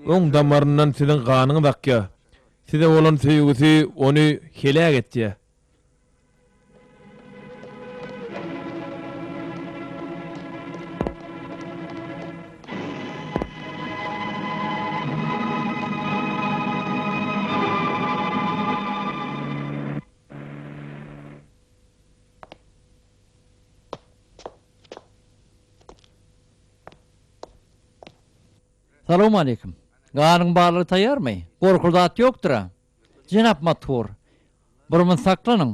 Oň damaryndan siziň ganyňyz akýar. Size bolan söýgüsi ony heläk etýär. Salowmaleýkim. Ganyň barlygy taýýarmy? Gorkuly zat ýokdur-a? Jenap Mathur, bir mün saklanyň.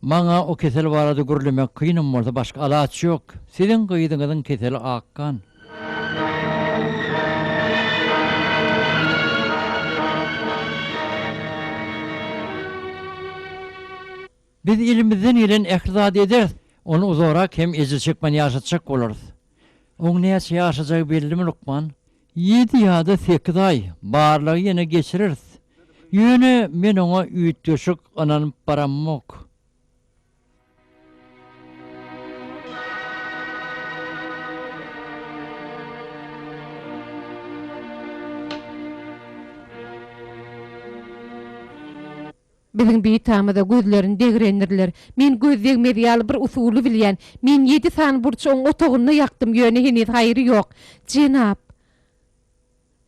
Maňa o kesel barada gürlemek kynam bolsa başga alaç ýok. Siziň gyzyňyzyň keseli ak gan. Biz elimizden gelen ähli zady ederis. Ony uzagrak hem ejir çekmän ýaşatjak bolarys. Oň näçe ýaşajagy bellimi, lukman? Ýedi ýa-da sekiz aý. Barlagy ýene geçireris. Ýöne men oňa üýtgeşik ynanyp baramok. Biziň bitamyza gözlerini degrendirler. Men göz degmez ýaly bir usuly bilýän. Men ýedi sany burçy oň otagynda ýakdym, ýöne heniz haýry ýok. Jenap,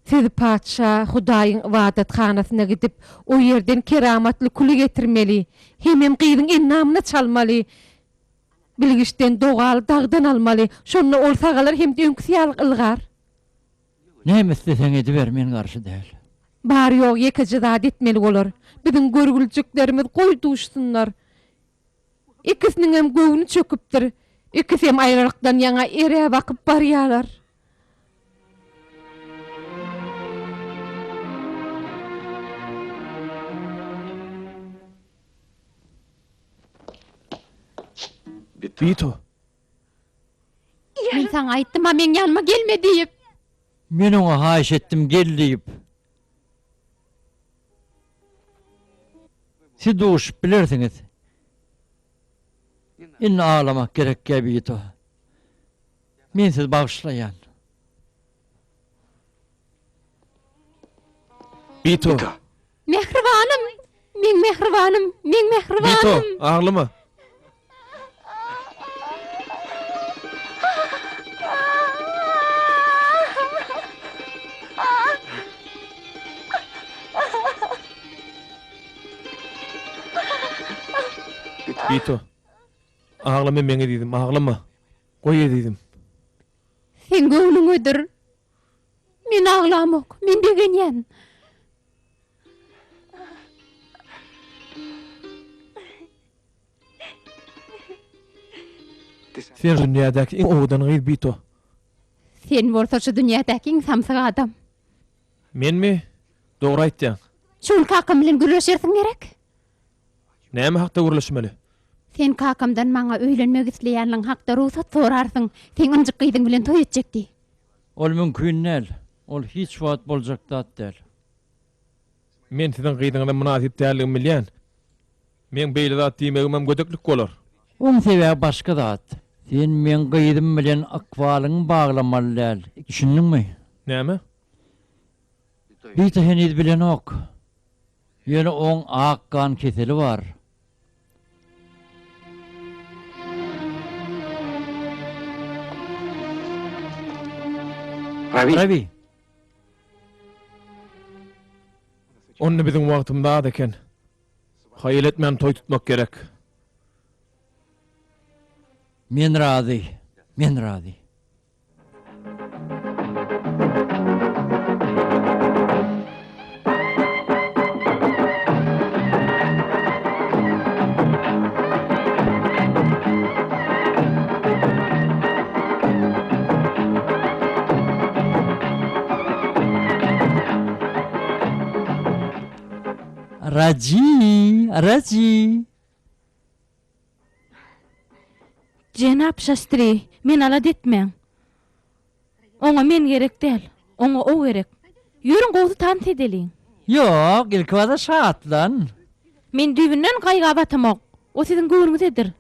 siz patyşa Hudaýyň ybadathanasyna gidip, o ýerden keramatly küli getirmeli. Hemem gyzyň endamyna çalmaly. Bilgiçden dogaly dagdan almaly. Şonda ol sagalar hem-de öňküsi ýaly ylgar. Näme isleseň ediber, men garşy däl. Bary-ýogy ýekeje zat etmeli bolar. Biziň görgüljiklerimiz goý duşsunlar. Ikisiniňem göwni çöküpdir. Ikisem aýralykdan ýaňa eräp akyp barýalar. Bito! Men. saňa aýtdym-a meň ýanyma gelme diýip. Men oňa haýyş etdim gel diýip. Siz duşup bilersiňiz. Indi aglamak gerekgä Bito. Men sizi bagyşlaýan. Bito. Mähribanym! Meň mähribanym! Meň mähribanym! Bito, aglama. Bito. Aglama meň ezizim, aglama. Goý ezizim. Seň göwnüňedir. Men aglamok, men begenýän. Sen şu dünýädäki iň owadan gyz Bito. Sen bolsa şu dünýädäki iň samsyk adam. Menmi? Dogry aýtýaň. Şu gün kakam bilen gürleşersiň gerek? Näme hakda gürleşmeli? Sen kakamdan maňa öýlenmek isleýänligiň hakda rugsat sorarsyň. Seň ynjyk gyzyň bilen toý etjek diý. Ol mümkin däl. Ol hiç wagt boljak zat däl. Men siziň gyzyňyza mynasyp däldigimi bilýän. Meň beýle zat diýmegimem gödeklik bolar. Oň sebäbi başga zat. Sen meň gyzym bilen ykbalyňy baglamaly däl. Düşündiňmi? Näme? Bita heniz bilenok. Ýöne oň ak gan keseli bar. Rabi. Onda biziň wagtymyz az eken. Haýal etmän toý tutmak gerek. Men razy. Men razy. Raji, Raji. Jenap Şastri, meni alada etmäň. Oňa men gerek däl, oňa o gerek. Ýörüň gowusy tans edeliň. Ýok, ilkibada şatlan. Men düýbünden gaýga batamok. O siziň göwnüňizedir.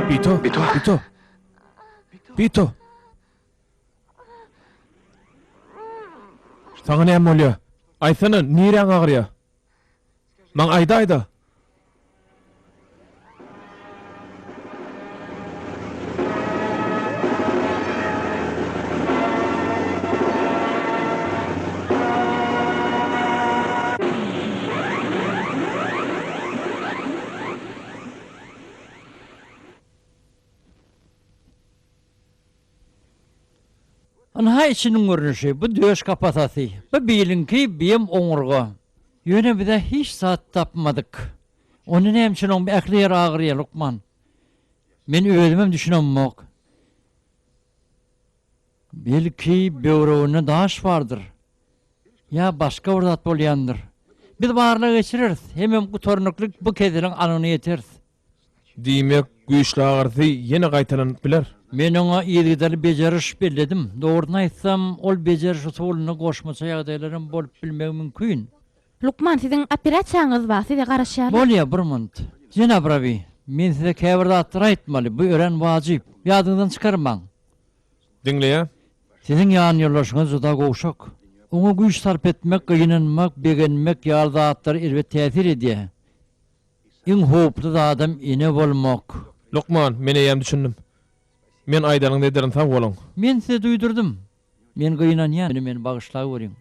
Bito, Bito, Bito. Bito. Saňa näme bolýa? Aýtsana, niräň agyrýa? Maňa aýdaý-da. Ynha içiniň görnüşi, bu döş kapasasy, bu biliňki, biem oňurga. Ýöne bizä hiç zat tapmadyk. Onda näme üçin oň ähli ýeri agyrýar, lukman? Men özümem düşünemok. Belki, böwreginde daş bardyr. Ýa başga bir zat bolýandyr. Biz barlag geçireris, hemem gutarnykly bu keseliň anygyna ýeteris. Diýmek, güýçli agyrysy ýene gaýtalanyp biler. Men oňa yzygiderli bejeriş belledim. Dogrusyny aýtsam, ol bejeriş usulynda goşmaça ýagdaýlaram bolup bilmegi mümkin. Lukman, siziň operasiýaňyz bar, size garaşýarlar. Bolýar, bir minut. Jenap Rabi, men size käbir zatlary aýtmaly, bu örän wajyp. Ýadyňyzdan çykarmaň. Diňleýän. Siziň ýanýoldaşyňyz juda gowşak. Oňa güýç sarp etmek, gynanmak, begenmek ýaly zatlar erbet täsir edýär. Iň howply zadam ene bolmak. Lukman, men eýýäm düşündim. Men aýdanyňyzy ederin, sag boluň. Men size duýdurdym. Men gynanýan, ýöne meni bagyşlaweriň.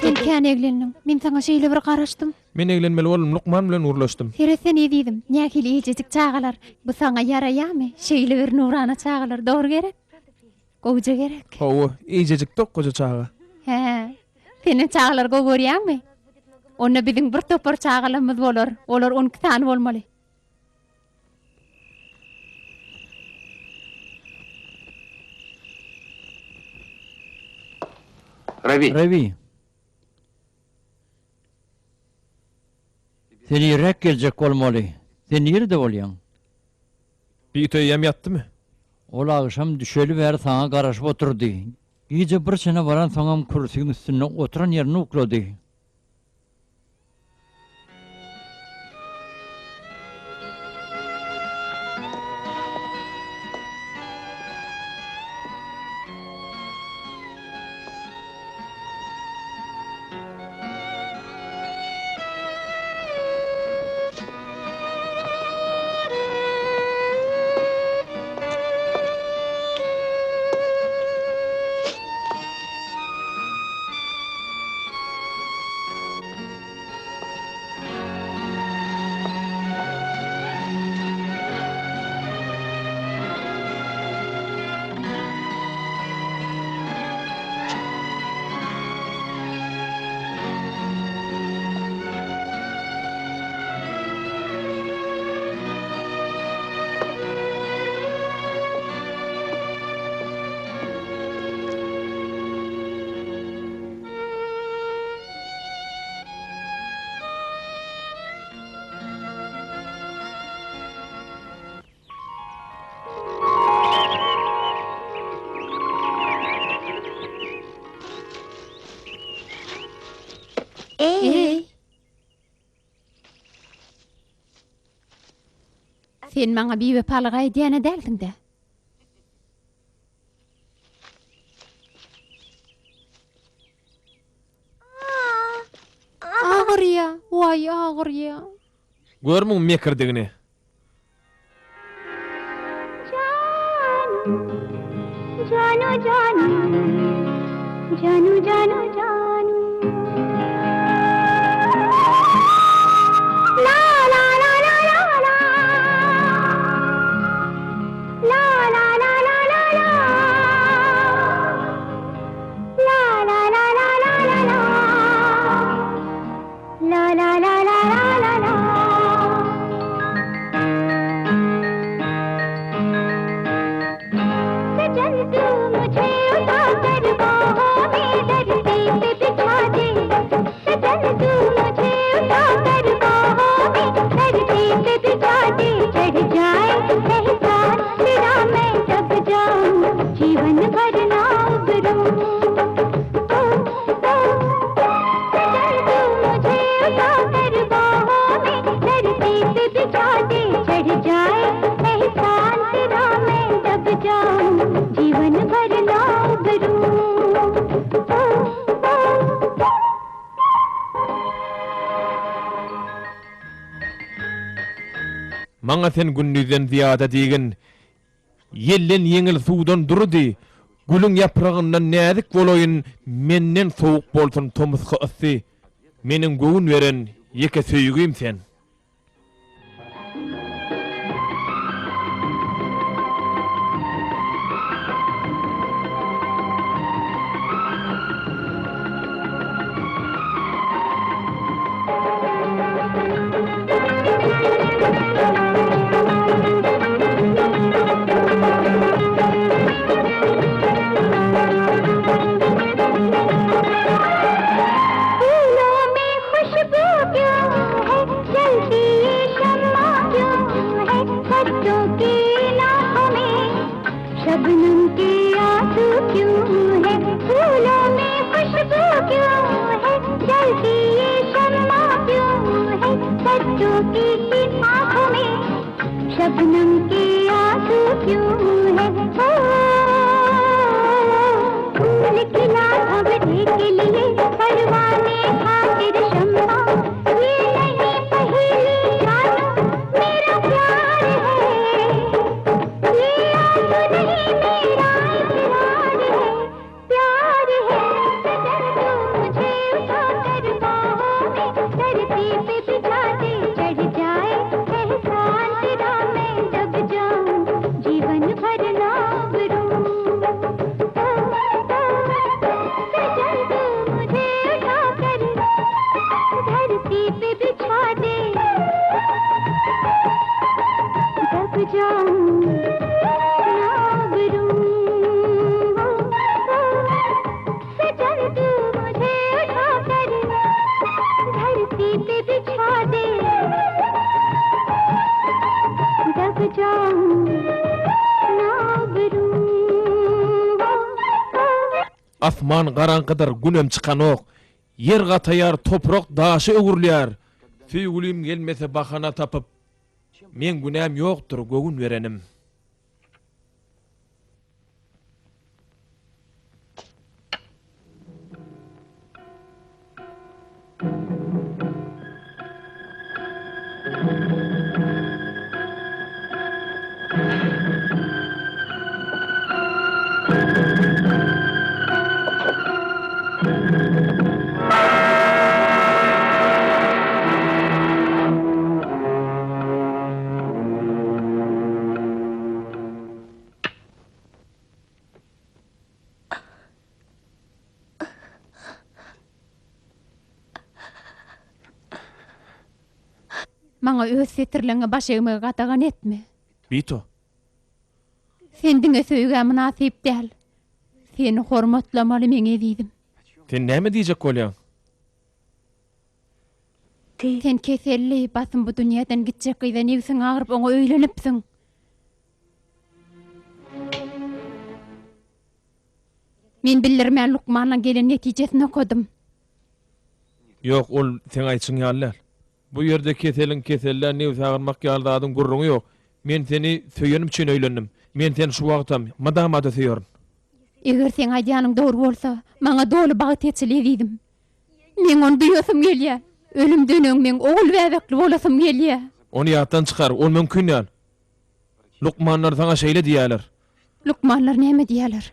Sen kän eglendiň. Men saňa şeýle bir garaşdym. Men eglenmeli boldum, lukman bilen gürleşdim. Seretsene ezizim, nähili eýjejik çagalar. Bu saňa ýaraýarmy? Şeýle bir nurana çagalar dogry gerek? Gowuja gerek. Hawa, eýjejik dokgaja çaga. Hä, senem çagalary gowy görýäňmi? Onda biziň bir topar çagalarymyz bolar. Olar 12 sany bolmaly. Rabi. Rabi. Sen irräk geljek bolmaly. Sen nirede bolýaň? Bit eýýäm ýatdymy? Ol agşam düşeli bäri saňa garaşyp oturdy. Gije bir çene baransoňam kürsüň üstünde oturan ýerinde uklady. Eý! Sen maňa biwepalyk aýdýan-a dälsiň-dä? Agyrýa, waý agyrýa. Gör muň mekirdigini. Maňa sen gündizden zyýada diýgin, Ýelden ýeňil suwdan dury diý, Gülüň ýapragyndan näzik bolaýyn, Menden sowuk bolsun tomusky yssy, Meniň göwün beren ýeke söýgim sen. बच्चों की आंखों में शबनम के आंसू क्यों है फूलों में खुशबू क्यों है जलती ये शम्मा क्यों है बच्चों की इन आंखों में शबनम के आंसू क्यों है ओ, फूल खिला भंवरे के लिए परवाने खातिर शम्मा ये नहीं पहेली जानू मेरा प्यार है ये आंसू नहीं मेरा इकरार है प्यार है सजन तू मुझे उठा कर बाहों में धरती पे बिछा दे चढ़ जाए एहसान तेरा मैं दब जाऊं जीवन भर ना उबरूं ओ, ओ, सजन तू मुझे उठा कर धरती पे बिछा दे दब जाऊं ना उबरूं ओ, ओ, सजन तू मुझे उठा कर धरती पे बिछा दे दब जाऊं ना उबरूं ओ, ओ, Asman garaňkydyr, günem çykanok. Ýer gataýar, toprak daşa öwrülýär. Söýgülim gelmese bahana tapyp, meň günäm ýokdur göwün berenim. Maňa öz setirleňe baş egmegi gadagan etme. Bito. Sen diňe söýgä mynasyp däl. Seni hormatlamaly meň ezizim. Sen näme diýjek bolýaň? Sen keselli, basym bu dünýeden gitjek gyza nebsiň agyryp oňa öýlenipsiň. Men bildirmän lukmandan gelen netijesini okadym. Ýok, ol seň aýtşyň ýaly däl. Bu ýerde keseliň kesellä nebsi agyrmak ýaly zadyň gürrüňi ýok. Men seni söýenim üçin öýlendim. Men seni şu wagtam, mydama-da söýerin. Eger seň aýdýanyň dogry bolsa, maňa doly bagt eçil, ezizim. Meň ony duýasym gelýär. Ölümden öň meň ogul bäbekli bolasym gelýär. Ony ýatdan çykar, ol mümkin däl. Lukmanlar saňa şeýle diýýärler. Lukmanlar näme diýýärler?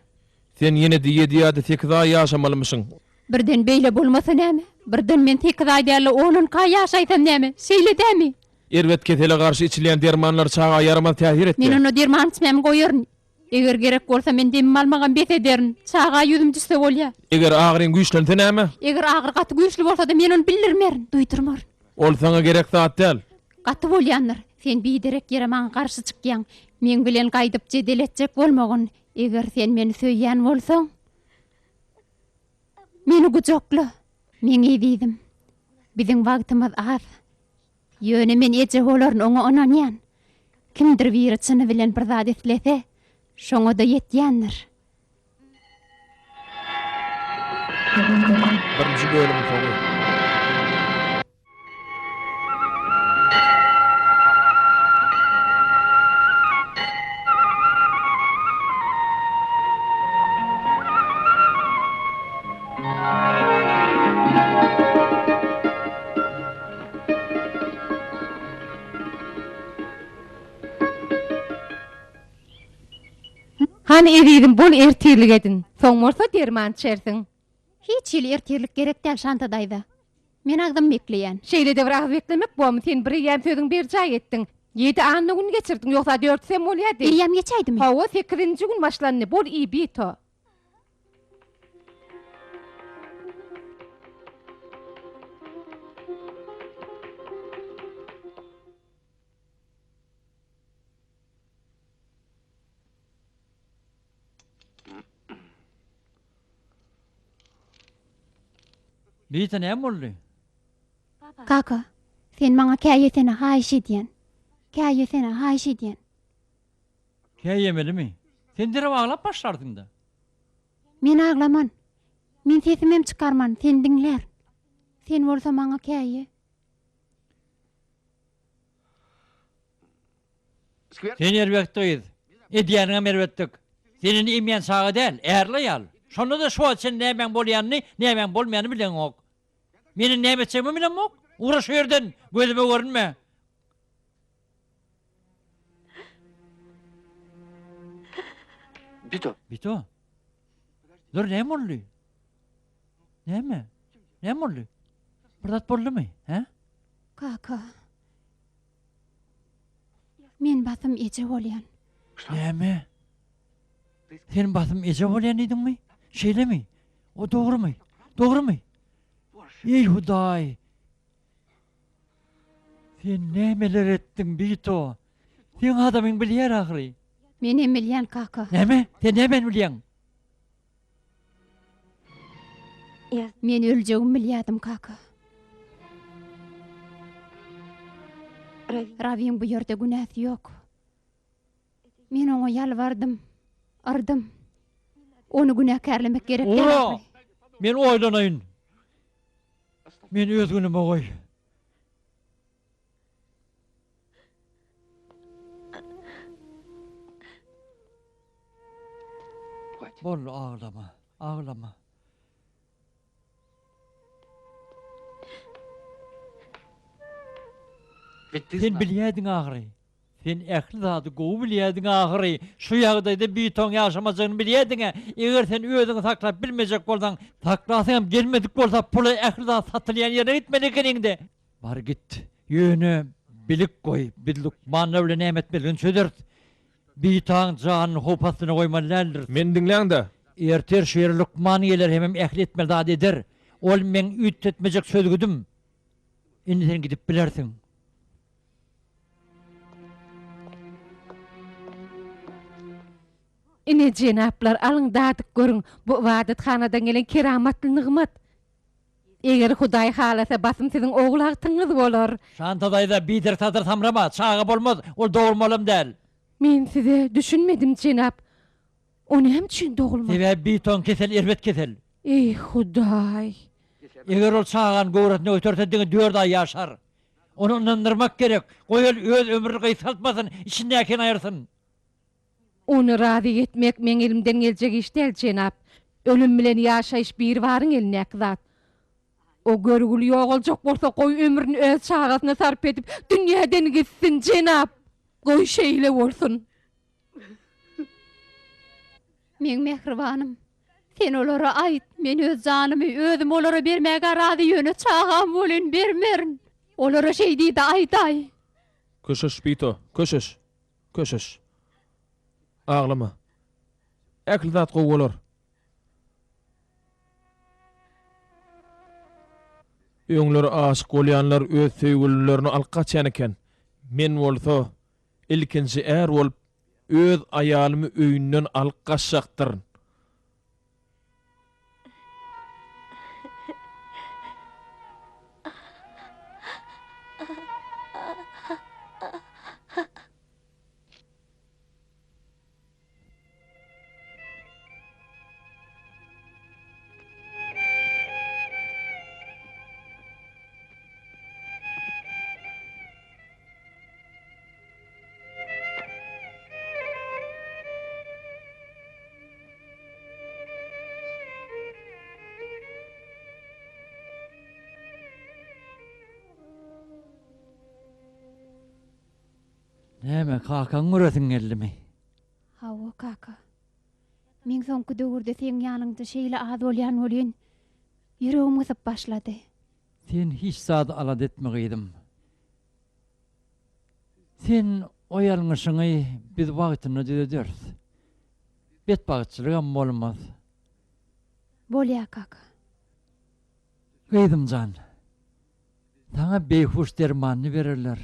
Sen ýene-de ýedi ýa-da sekiz aý ýaşamalymyşyň. Birden beýle bolmasa näme? Birden men sekiz aý däl-de, on-onki aý ýaşaýsam näme? Şeýle dämi? Erbet kesele garşy içilýän dermanlar çaga ýaramaz täsir etýär. Men onda derman içmämi goýaryn. Eger gerek bolsa, men demimi almagam bes ederin. Çaga ýüzüm düşse bolýar. Eger agyryň güýçlense näme? Eger agyry gaty güýçli bolsa-da, men ony bildirmerin, duýdurmaryn. Ol saňa gerek zat däl. Gaty bolýandyr. Sen biderek ýere maňa garşy çykýaň. Meň bilen gaýdyp jedel etjek bolmagyn. Eger sen meni söýýän bolsaň, meni gujakla. Meň ezizim, biziň wagtymyz az. Ýöne men eje bolaryn, oňa ynanýan. Kimdir biri çyny bilen bir zat islese, şoňa-da ýetýändir. Birinji bölümiň soňy. Hany ezizim bol ertirlik edin. Soň bolsa derman içersiň. Hiç hili ertirlik gerek däl Şanta daýza. Men agzym bekleýän. Şeýle-de bir agyz beklemek bormy? Sen bir eýýäm sözüňi berjaý etdiň. Ýedi anna gün geçirdiň, ýogsa dörtüsem bolýardy. Eýýäm geçäýdimi? Hawa, sekizinji gün başlandy. Bol iý, Bito. Bita näme boldy? Kaka, sen maňa käýesene haýyş edýän. Käýesene haýyş edýän. Käýemelimi? Sen derrew aglap başlarsyň-da. Men aglaman. Men sesimem çykarman, seni diňlärin. Sen bolsa maňa käýe. Sen erbet gyz. Edýäniňem erbetlik. Sen indi emýän çaga däl, ärli aýal. Şonda-da şu wagt sen nämäň bolýanyny, nämäň bolmaýanyny bileňok. Men indi näme etjegimi bilemok. Ugra şu ýerden, gözüme görünme. Bito. Bito. Dur näme boldy? Näme? Näme boldy? Bir zat boldumy? Hä? Kaka. Men basym eje bolýan. Näme? Sen basym eje bolýan diýdiňmi? Şeýlemi? O dogrumy? Dogrumy? Eý Hudaý! Sen nämeler etdiň, Bito? Seň adamyň bilýär ahyry. Menem bilýän, kaka. Näme? Sen nämäni bilýäň? Men öljegimi bilýärdim, kaka. Rawiň bu ýerde günäsi ýok. Men oňa ýalbardym, yrdym. Ony günäkärlemek gerek däl Ura! ahyry. Men oýlanaýyn. Meni öz günüme goý. Boldy, aglama, aglama. Sen bilýärdiň ahyry. Sen ähli zady gowy bilýärdiň ahyry. Şu ýagdaýda Bitoň ýaşamajagyny bilýärdiň-ä. Eger sen özüňi saklap bilmejek bolsaň, saklasyňam gelmedik bolsa, pula ähli zat satylýan ýerine gitmeli ekeniň-de. Bar git. Ýöne bilik goý, biz lukmanlar bilen näme etmelidigini çözeris. Bitaň janyny howp astyna goýmaly däldiris. Meni diňläň-de. Ertir şu ýere lukman geler hemem ähli etmeli zady eder. Ol meň üýtgetmejek çözgüdim. Indi sen gidip bilersiň. Ine, jenaplar, alyň, dadyp görüň, bu ybadathanadan gelen keramatly nygmat. Eger Hudaý halasa, basym siziň ogul agtygyňyz bolar. Şanta daýza, biderek sadyr samrama, çaga bolmaz, ol dogulmalam däl. Men size düşünmedim, jenap. O näme üçin dogulmaz? Sebäbi biton kesel erbet kesel. Eý, Hudaý! Eger ol çagany göwresinde göterse diňe dört aý ýaşar. Ony ynandyrmak gerek. Goý ol öz ömrüni gysgaltmasyn, içindäkini aýyrsyn. Ony razy etmek meň elimden geljek iş däl, jenap. Ölüm bilen ýaşaýyş Biribaryň elindäki zat. O görgüli ýogaljak bolsa, goý ömrüni öz çagasyna sarp edip, dünýäden gitsin, jenap! Goý şeýle bolsun! Meň mähribanym, sen olara aýt, men öz janymy, özümi olara bermäge razy, ýöne çagamy welin bermerin. Olara şeý diý-de aýdaý. Köşeş, Bito, köşeş! Köşeş. Aglama. Ähli zat gowy bolar. Öňler aşyk bolýanlar öz söýgülilerini alyp gaçýan eken. Men bolsa ilkinji är bolup öz aýalymy öýünden alyp gaçjakdyryn. Näme, kakaňy göresiň geldimi? Hawa, kaka. Meň soňky döwürde seň ýanyňda şeýle az bolýan welin, ýüregim gysyp başlady. Sen hiç zady alada etme, gyzym. Sen o ýalňyşyňy biz wagtynda düzederis. Betbagtçylygam bolmaz. Bolýa kaka. Gyzym jan, saňa beýhuş dermanyny bererler.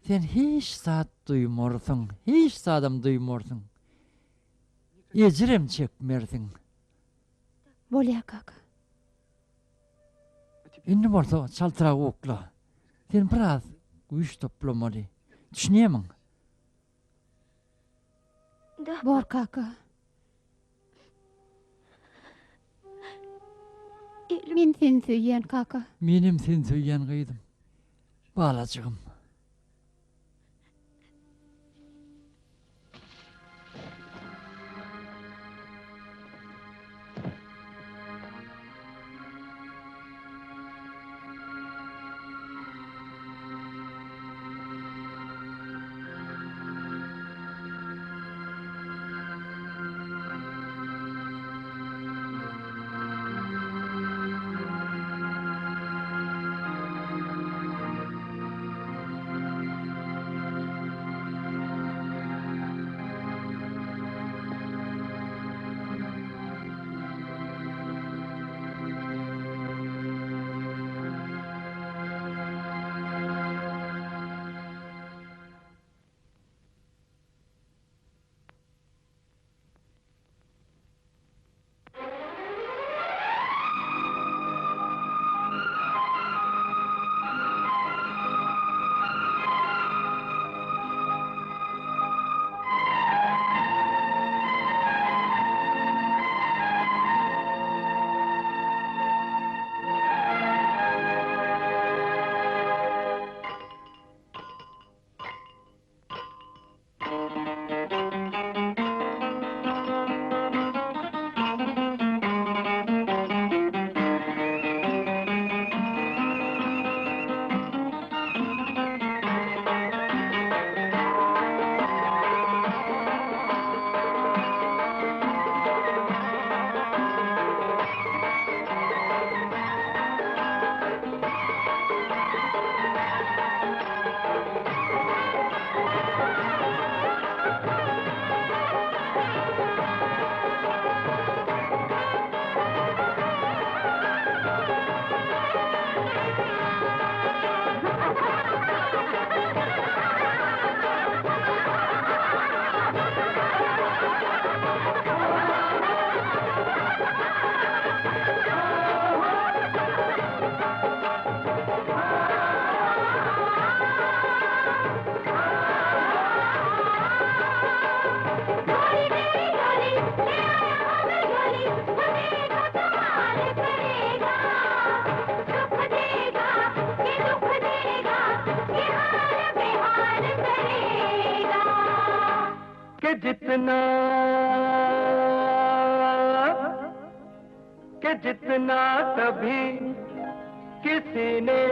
Sen hiç zat duýmarsyň, hiç zadam duýmarsyň. Ejirem çekmersiň. Bolýa kaka. Indi bolsa çaltrak ukla. Sen biraz güýç toplamaly. Düşünýärmiň? Bor kaka. Men seni söýýän kaka. Menem seni söýýän gyzym. Balajygym. Ki jitna ki jitna kabhi kisi ne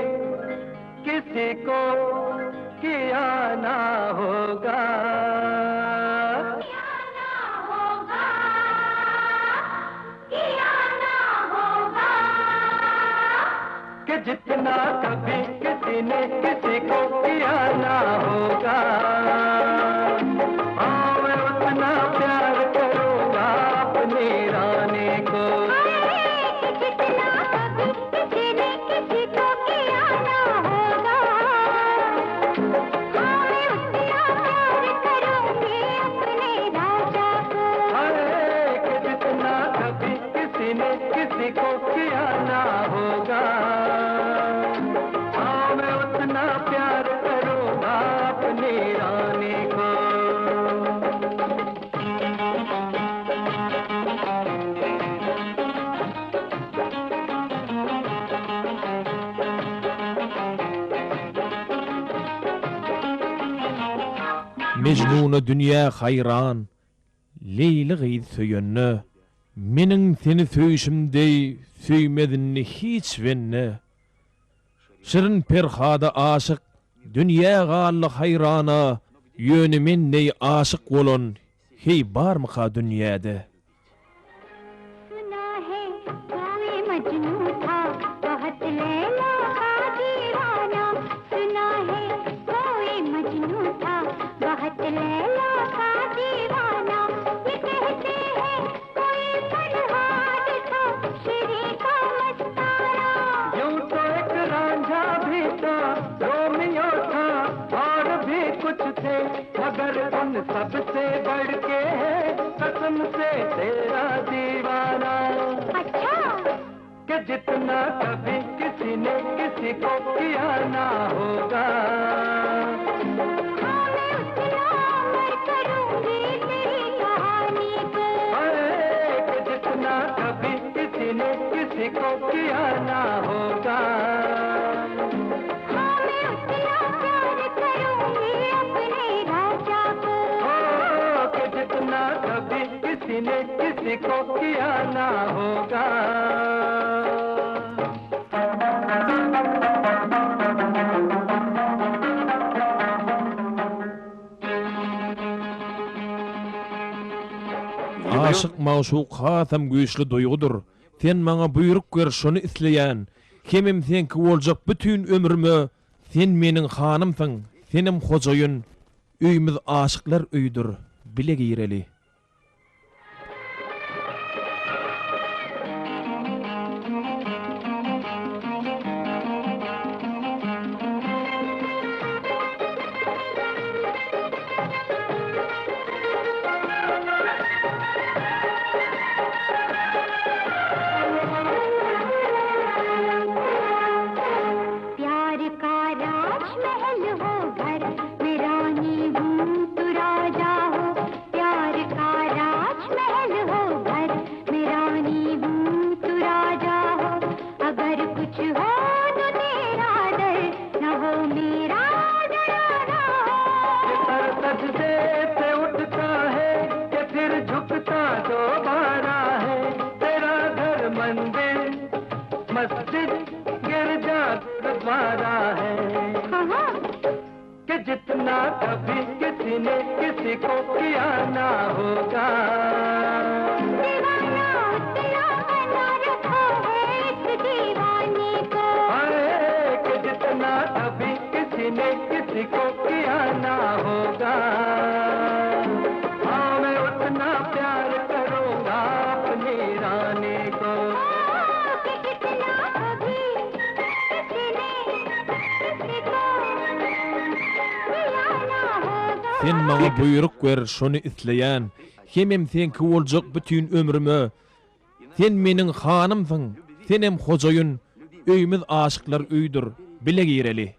kisi ko kiya na hoga कि जितना कभी किसी ने किसी को किया ना होगा हाँ मैं उतना प्यार करूंगा अपनी रानी को जितना कभी किसी ने किसी को किया ना होगा हाँ मैं उतना प्यार करूंगी अपने राजा को हाय कि जितना कभी किसी ने किसी को किया ना होगा हाँ मैं उतना प्यार करूंगा अपनी रानी को Mejnuna dünýä haýran, Leýli gyz söýende, Meniň seni söýşüm deý söýmez indi hiç bende. Şirin Perhada aşyk, dünýä galdy haýrana, Ýöne men deý aşyk bolan heý barmyka dünýäde? Suna hai koi Majnu tha bahut Laila ka deewana Suna hai koi Majnu tha bahut Laila ka deewana Ye kehte hain koi Farhad tha Shirin ka mastana यूं तो एक रांझा भी था Romeo था और भी कुछ थे मगर उन सबसे बढ़ के है कसम से तेरा दीवाना अच्छा कि जितना कभी किसी ने किसी को किया ना होगा हाँ मैं उतना अमर करूंगी तेरी लाला को। किसी को किया ना होगा हाँ मैं उतना प्यार करूंगी अपने राजा को हो कि जितना कभी किसी ने किसी को किया ना होगा Aşyk magşuk hasam güýçli duýgudyr. Sen maňa buýruk ber şony isleýän. Hemem seňki boljak bütin ömrüme Sen meniň hanymsyň, senem hojaýyn. Öýümiz aşyklar öýüdir, bile gireli. प्यार का राजमहल हो घर मैं रानी हूँ तू राजा हो प्यार का राजमहल हो घर मैं रानी हूँ तू राजा हो अगर कुछ हो तो तेरा डर न हो मेरा डराना हो ये सर सजदे से उठता है कि फिर झुकता दोबारा है तेरा घर मंदिर मस्जिद गिरजा गुरुद्वारा है हाँ हाँ कि जितना कभी किसी ने किसी को किया ना होगा दीवाना उतना बना रखा है इस दीवाने को हाय कि जितना कभी किसी ने किसी को किया ना होगा हाँ मैं उतना प्यार करूंगा अपनी रानी को कि जितना कभी किसी ने किसी को दिया ना होगा Sen maňa buýruk ber şony isleýän. Hemem seňki boljak bütin ömrüme. Sen meniň hanymsyň, senem hojaýyn. Öýümiz aşyklar öýüdir, bile gireli.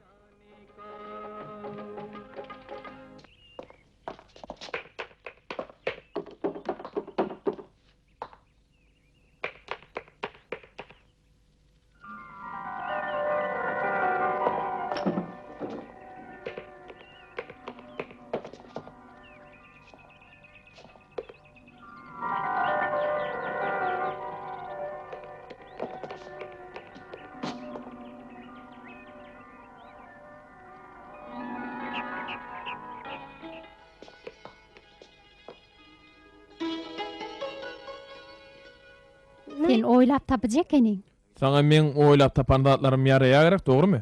Sen oýlap tapyjy ekeniň. Saňa meň oýlap tapan zatlarym ýaraýa gerek, dogrumy?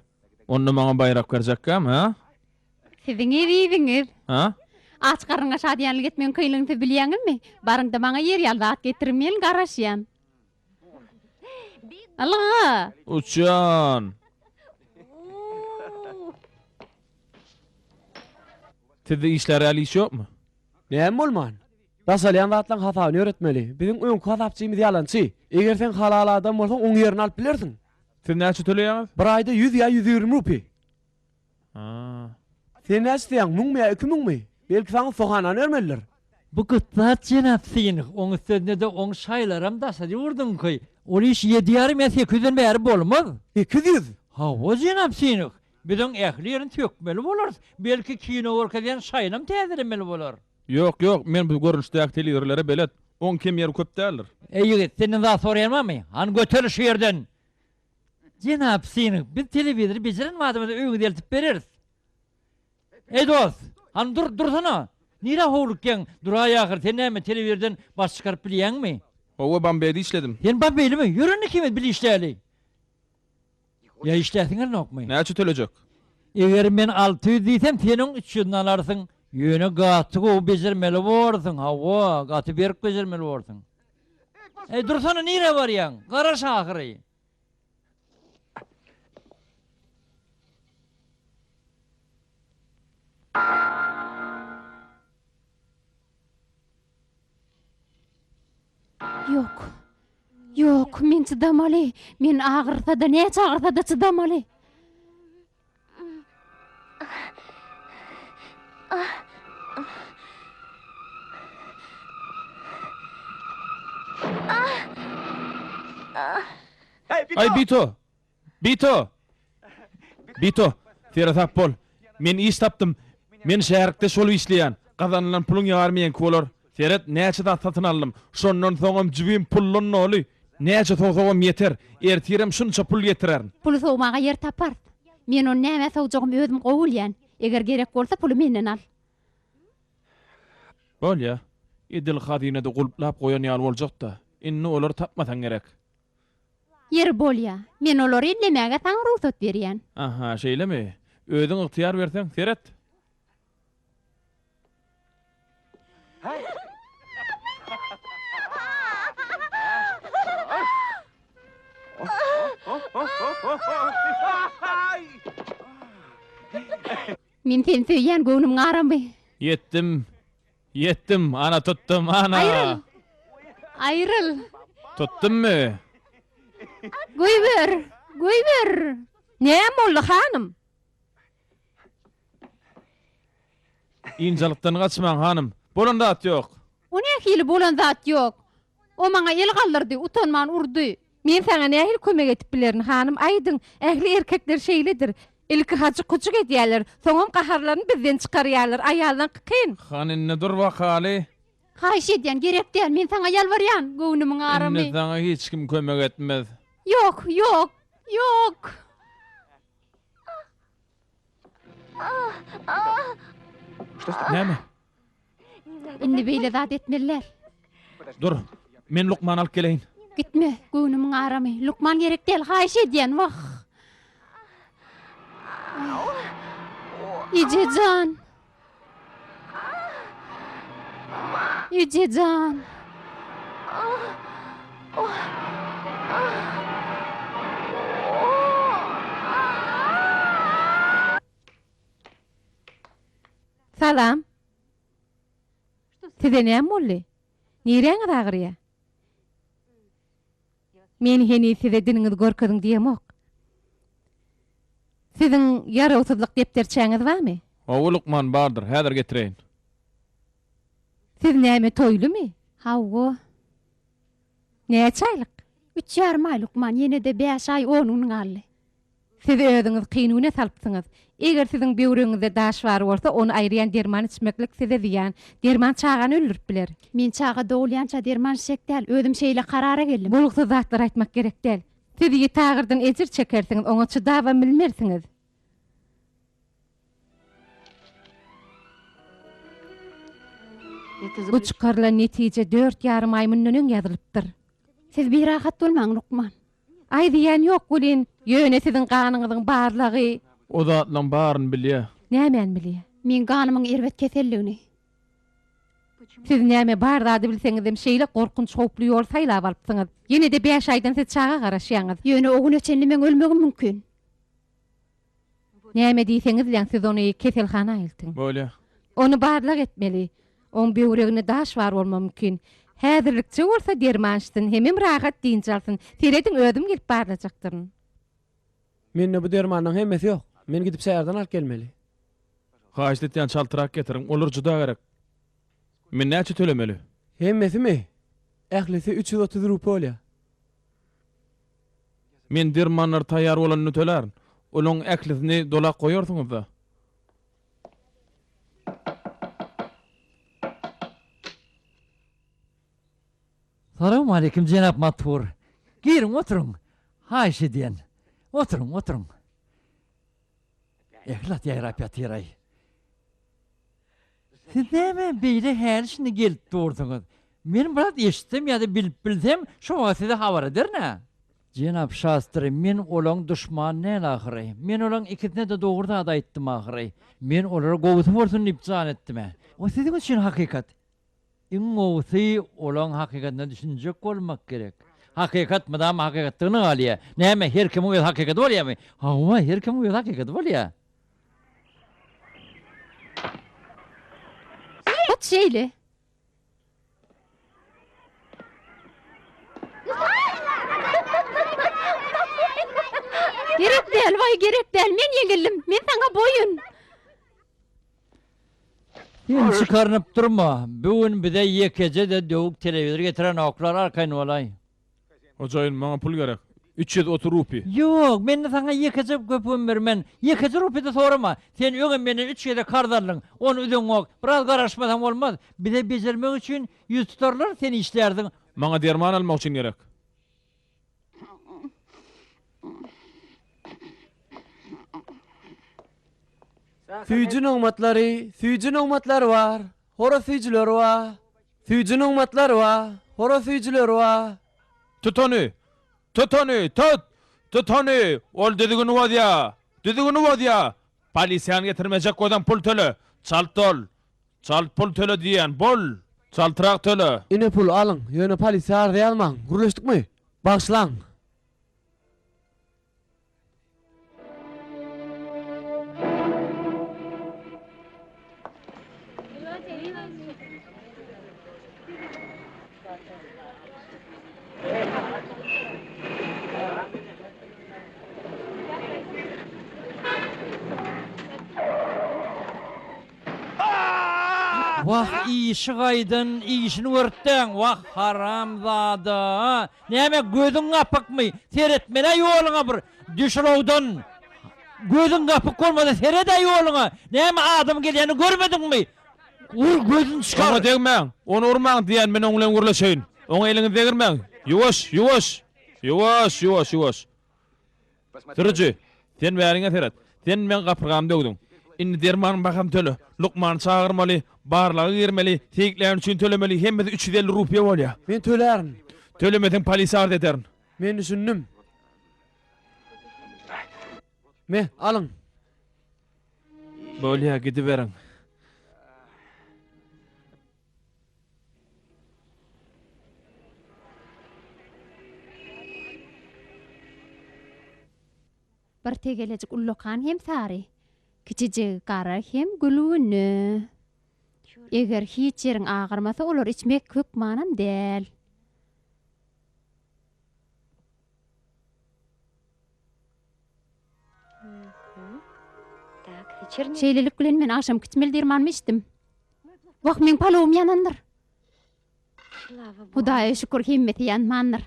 Onda maňa baýrak berjekkäm, hä? Siziň eziziňiz. Hä? Aç garynga şadyýanlyk etmegiň kynlygyny siz bilýäňizmi? Baryň-da maňa ýer ýaly zat getiriň, men garaşýan. Ylga! Uçýan! Sizde işlär ýaly iş ýokmy? Näme bolman? Daşalýan zatlaryň hasabyny ýöretmeli. Biziň öňki hasapçymyz ýalançy. Eger sen halal adam bolsaň, oň ýerini alyp bilersiň. Siz näçe töleýäňiz? Bir aýda ýüz ýa 120 rupi. Ha. Sen näçe isleýäň, müňmi ýa iki müňmi? Belki saňa ussahanany bermelidir. Bu gyt zat jenap Synh, oň üstesine-de oň şaýlaram daşary ýurduňky. Ol iş ýedi ýarym ýa sekizden bäri bolmaz. 800! Hawa, jenap Synh, biz oň ähli ýerini sökmeli bolarys. Belki kino görkezýän şaýynam täzelemeli bolar. Ýok, ýok, men bu görnüşdäki telewizorlara belet. Oň kem ýeri köp däldir. Eý ýigit, senden zat soraýan barmy? Hany göter şu ýerden! Jenap Synh, biz telewizory bejeren badymyza öýüňize eltip bereris. Eý dost, hany dur, dursana! Nirä howlukýaň? Duraý ahyr, sen näme, telewizordan baş çykaryp bilýäňmi? Hawa, Bombeýde işledim. Sen Bombeýlimi? Ýör indi ikimiz bile işläli. Ýa işläsiň gelenokmy? Näçe tölejek? Eger men 600 diýsem, sen oň 300-ni alarsyň. Ýöne gaty gowy bejermeli borsuň, hawa, gaty berk bejermeli borsuň. Eý, dursana, nirä barýaň? Garaş ahyry. Ýok. Ýok, men çydamaly. Men agyrsa-da, näçe agyrsa-da çydamaly. Aý, Bito! Bito! Bito, seresap bol. Men iş tapdym. Men şäherkde şol işleýän. Gazanylan puluň ýary meňki bolar. Seret, näçe zat satyn aldym. Şondan soňam jübim puldan doly. Näçe sowsagam ýeter. Ertirem şunça pul getirerin. Puly sowmaga ýer taparys. Men ony nämä sowjagymy özüm gowy bilýän. Eger gerek bolsa puly menden al. Bolýa. Edil hazynada gulplap goýan ýaly boljak-da. Indi olary tapmasaň gerek. Ýeri bolýa. Men olary ellemäge saňa rugsat berýän. Aha, şeýlemi? Özüň ygtyýar berseň, seret. Men seni söýýän, göwnümiň aramy. Ýetdim. Ýetdim, ana tutdum, ana! Aýryl! Aýryl! Tutdummy? Goýber! Goýber! Näme boldy, hanym? Ynjalykdan gaçmaň, hanym. Bolan zat ýok. O nähili bolan zat ýok? O maňa el galdyrdy, utanman urdy. Men saňa nähili kömek edip bilerin, hanym, aýdyň? Ähli erkekler şeýledir. Ilki hajyk-hujuk edýärler, soňam gaharlaryny bizden çykarýarlar, aýallaňky kyn. Han indi dur bakaly. Haýyş edýän, gerek däl, men saňa ýalbarýan, göwnümiň aramy. Indi saňa hiç kim kömek etmez. Ýok, ýok, ýok! Näme? Indi beýle zat etmeli däl. Dur, men lukmany alyp geleýin. Gitme, göwnümiň aramy. Lukman gerek däl, haýyş edýän, wah. Eje jan. Eje jan. Salam. Size näme boldy? Niräňiz agyrýa? Men heniz size diniňizi görkeziň diýemok. Siziň ýarawsyzlyk depderçäňiz barmy? Hawa, lukman, bardyr. Häzir getireýin. Siz näme toýlumy? Hawa. Näçe aýlyk? Üç ýarym aý, lukman. Ýene-de bäş aý, on gün galdy. Siz özüňizi kyn güne salypsyňyz. Eger siziň böwregiňizde daş bar bolsa, ony aýyrýan derman içmeklik size zyýan. Derman çagany öldürip biler. Men çaga dogulýança derman içjek däl. Özüm şeýle karara geldim. Bolgusyz zatlar aýtmak gerek däl. Siz ýiti agyrdan ejir çekersiňiz, oňa çydabam bilmersiňiz. Bu çykarylan netije dört ýarym aý mundan öň ýazylypdyr. Siz birahat bolmaň, lukman. Aý diýýän ýok welin, ýöne siziň ganyňyzyň barlagy. O zatlaň baryny bilýä. Nämäni bilýä? Meň ganymyň erbet keselligini. Siz näme bar zady bilseňizem şeýle gorkunç howply ýoly saýlap alypsyňyz. Ýene-de bäş aýdan siz çaga garaşýaňyz. Ýöne o güne çenli meň ölmegim mümkin. Näme diýseňizläň siz ony keselhana eltiň. Bolýa. Ony barlag etmeli. Oň böwreginde daş bar bolmagy mümkin. Häzirlikçe bolsa derman içsin, hemem rahat dynç alsyn. Serediň özüm gelip barlajakdyryn. Mende bu dermanlaň hemmesi ýok. Men gidip şäherden alyp gelmeli. Haýyşt etýän çaltrak getiriň, olar juda gerek. Men näçe tölemeli? Hemmesimi? Ählisi 330 rupiýa bolýar. Men dermanlar taýýar bolanda tölärin. Olaň ählisini dolap goýarsyňyz-da. Salowmaleýkim, jenap Matur. Giriň, oturyň. Haýyş edýän. Oturyň, oturyň. Ähli zat ýaýrap ýatyr-aý. Siz näme beýle häli-şindi gelip dursuňyz? Men bir zat eşitsem ýa-da bilip bilsem, şo wagt size habar ederin-ä. Jenap Şastri, men olaň duşmany däl ahyry. Men olaň ikisine-de dogry zat aýtdym ahyry. Men olara gowusy bolsun diýip jan etdim-ä. O siziň üçin hakykat. Iň gowusy olaň hakykatyna düşünjek bolmak gerek. Hakykat mydama hakykatdygyna galýar. Näme, her kimiň öz hakykaty bolýarmy? Hawa, her kimiň öz hakykaty bolýar. Hut şeýle. Gerek däl, waý gerek däl, men ýeňildim, men saňa boýun. Sen çykarynyp durma, bu gün bize ýekeje-de döwük telewizor getirenoklar, arkaýyn bolaý. Hojaýyn, maňa pul gerek. 330 rupiý. Ýok, mende saňa ýekeje köpügem bermen. Ýekeje rupiý-de sorama. Sen öňem menden üç gezek karz aldyň. Ony üzeňok. Biraz garaşmasaň bolmaz. Bize bejermek üçin ýüz tutarlar, sen işlärsiň. Maňa derman almak üçin gerek. Süýji nygmatlary, süýji nygmatlary bar, horaz süýjüleri bar. Süýji nygmatlary bar, horaz süýjüleri bar. Tut ony! Tut ony! Tut! Tut ony! Ol düzgüni bozýar! Düzgüni bozýar! Polisiýany getirmejek bolsaň pul töle! Çalt ol! Çalt pul töle diýýän, bol! Çaltrak töle! Ine pul, alyň! Ýöne polisiýa arza ýazmaň! Gürleşdikmi? Bagyşlaň! Wah işi gaýdan işini görüpdäň wah haramzada näme gözüň gapykmy seretmelä ýoluňa bir düş ulagdan gözüň gapyk bolmasa seredä ýoluňa näme adam gelýänini görmediňmi ur gözüni çykar. Oňa degmäň ony urmaň diýýän men oň bilen gürleşeýin oňa eliňizi degirmäň ýuwaş ýuwaş ýuwaş ýuwaş ýuwaş. Sürüji, sen bäriňe seret. Sen meň gapyrgamy döwdüň. Indi dermanyň bahasyny töle. Lukmany çagyrmaly, barlaga girmeli, seýikläni üçin tölemeli, hemmesi 350 rupiýa bolýar. Men tölärin. Tölemeseň polise arz ederin. Men düşündim. Me, alyň. Bolýar, gidiberiň. Bir tegelejik ullakan hem sary, kiçijigi gara hem gülgüne. Eger hiç ýeriň agyrmasa olary içmek hökmanam däl. Şeýlelik bilen men agşamky içmeli dermanymy içdim. Wah, meň palowym ýanandyr. Hudaýa şükür, hemmesi ýanmandyr.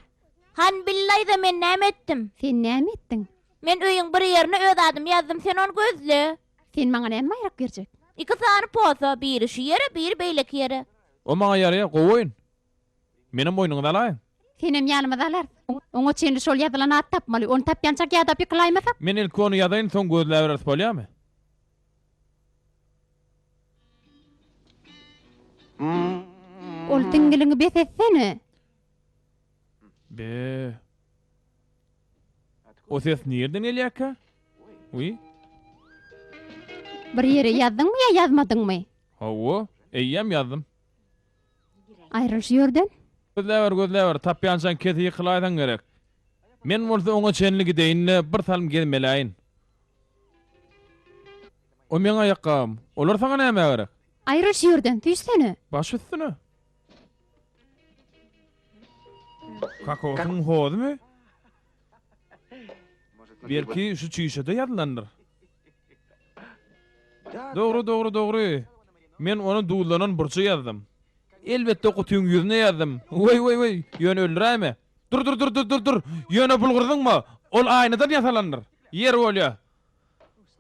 Han billaýda men näme etdim? Sen näme etdiň? Men öýüň bir ýerine öz adymy ýazdym, sen ony gözle. Sen maňa näme baýrak berjek? Iki sany posa, biri şu ýere, biri beýleki ýere. O maňa ýaraýar, gowy oýun. Menem boýnuňyza alaýyň. Senem ýanymyza alarys. Oňa çenli şol ýazylan ady tapmaly. Ony tapýançak ýadap ýykylaýmasak. Men ilki ony ýazaýyn, soň gözläbereris bolýamy? Ol diňňiliňi bes etsene. Be. O ses nirden gelýärkä? Wiý. Bir ýere ýazdyňmy ýa ýazmadyňmy? Hawa, eýýäm ýazdym. Aýryl şu ýerden. Gözläber, gözläber, tapýançaň kese ýykylaýsaň gerek. Men bolsa oňa çenli gideýin-de, bir salym gezmeläýin. O meň aýakgabym. Olar saňa nämä gerek? Aýryl şu ýerden, süýşsene. Baş üstüne. Kokosyň hozumy? Belki şu çüýşede ýazylandyr. Dogry, dogry, dogry. Men ony duzlanan burça ýazdym. Elbetde gutyň ýüzüne ýazdym. Weý, weý, weý, ýöne öldüräýme. Dur, dur, dur, dur, dur, dur. Ýöne bulgur zyňma. Ol aýnadan ýasalandyr. Ýeri bolýa.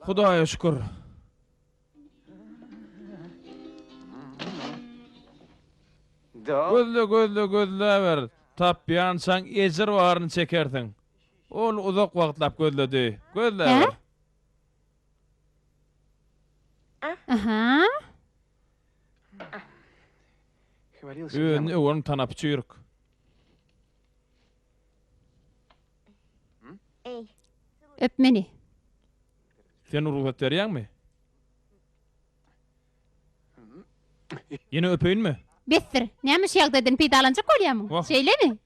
Hudaýa şükür. Gözle, gözle, gözläber. Tapýançaň ejir baryny çekersiň. Ol uzak wagtlap gözledi. Gözläber. Aha. Özüni öwen tanapy çüýrük. Öp meni. Sen rugsat berýäňmi? Ýene öpeýinmi? Besdir. Näme şu ýagdaýdan peýdalanjak bolýarmyň? Şeýlemi?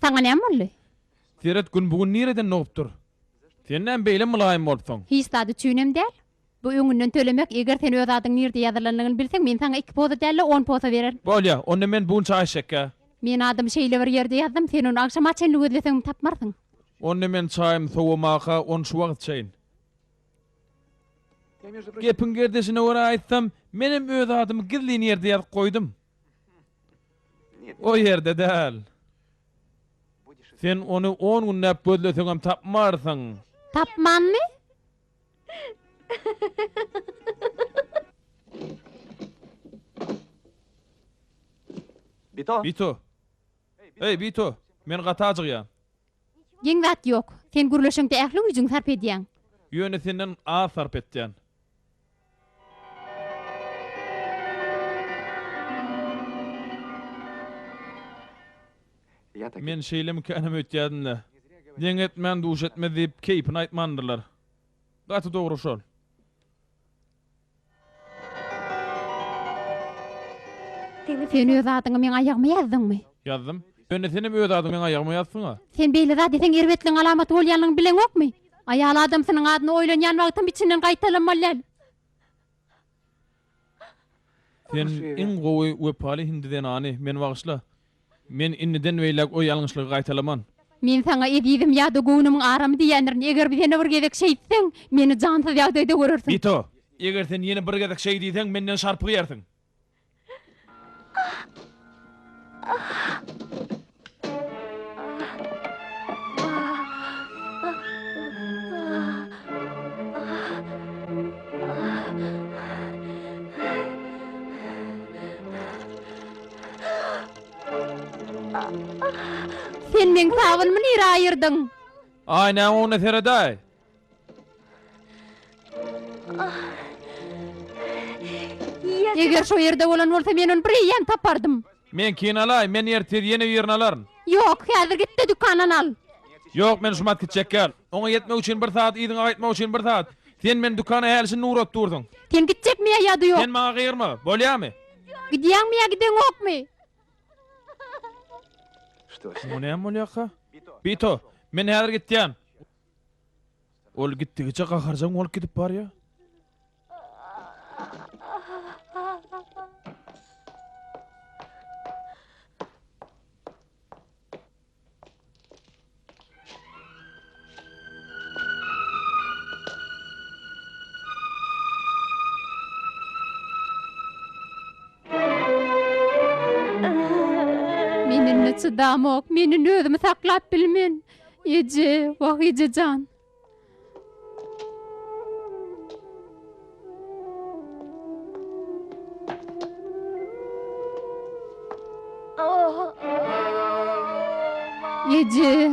Saňa näme boldy? Seret gün bu gün nireden dogupdyr? Sen näme beýle mylaýym bolupsyň? Hiç zat üçinem däl. Bu öňünden tölemek, eger sen öz adyň nirde ýazylanlygyny bilseň, men saňa iki posa däl-de, on posa bererin. Bolýa, onda men bu gün çaý içjekgä. Men adymy şeýle bir ýerde ýazdym, sen ony agşama çenli gözleseňem tapmarsyň. Onda men çaýym sowamaka, ony şu wagt içeýin. Gepiň gerdişine görä aýtsam, menem öz adymy gizlin ýerde ýazyp goýdum. O ýerde däl. Sen ony on günläp gözleseňem tapmarsyň. Tapmanmy? Bito! Eý, Bito! Men gaty ajygýan. Geň zat ýok. Sen gürleşeňde ähli güýjüňi sarp edýäň. Ýöne senden az sarp etýän. Men şeýlemikänem öýtýärdim-le. Deň etmän duş etmez diýip keýpine aýtmandyrlar. Gaty dogry şol. Sen öz adyňy meň aýagyma ýazdyňmy? Ýazdym. Ýöne senem öz adyňy meň aýagyma ýazsyň-a. Sen beýle zat etseň erbetligiň alamaty bolýanlygyny bileňokmy? Aýal adamsynyň adyny oýlanýan wagtym içinden gaýtalanmaly däl. Sen iň gowy wepaly hindi zenany, meni bagyşla. Men indiden beýläk o ýalňyşlygy gaýtalaman. Men saňa ezizim ýa-da göwnümiň aramy diýendirin, eger ýene bir gezek şeýtseň, meni jansyz ýagdaýda görersiň. Bito, eger sen ýene bir gezek şeý diýseň, menden şarpyk iýersiň. Sen meň sabynymy nirä aýyrdyň? Aýnaň öňüne seredäý. Eger şo ýerde bolan bolsa men ony bir eýýäm tapardym. Meňkini alaý, men ertir ýene birini alaryn. Ýok, häzir git-de dükandan al. Ýok, men şumat gitjek däl. Oňa ýetmek üçin bir sagat, yzyňa gaýtmak üçin bir sagat. Sen meni dükana häli-şindi ugradyp dursuň. Sen gitjekmi ýa ýa-da ýok? Sen maňa gygyrma, bolýamy? Gidýäňmi ýa gideňokmy? Muňa näme bolýarka? Bito, men häzir gitýän. Ol gitdigiçe gaharjaň bolup gidip barýar. Men indi çydamok, men indi özümi saklap bilmen. Eje, wah eje jan. Eje.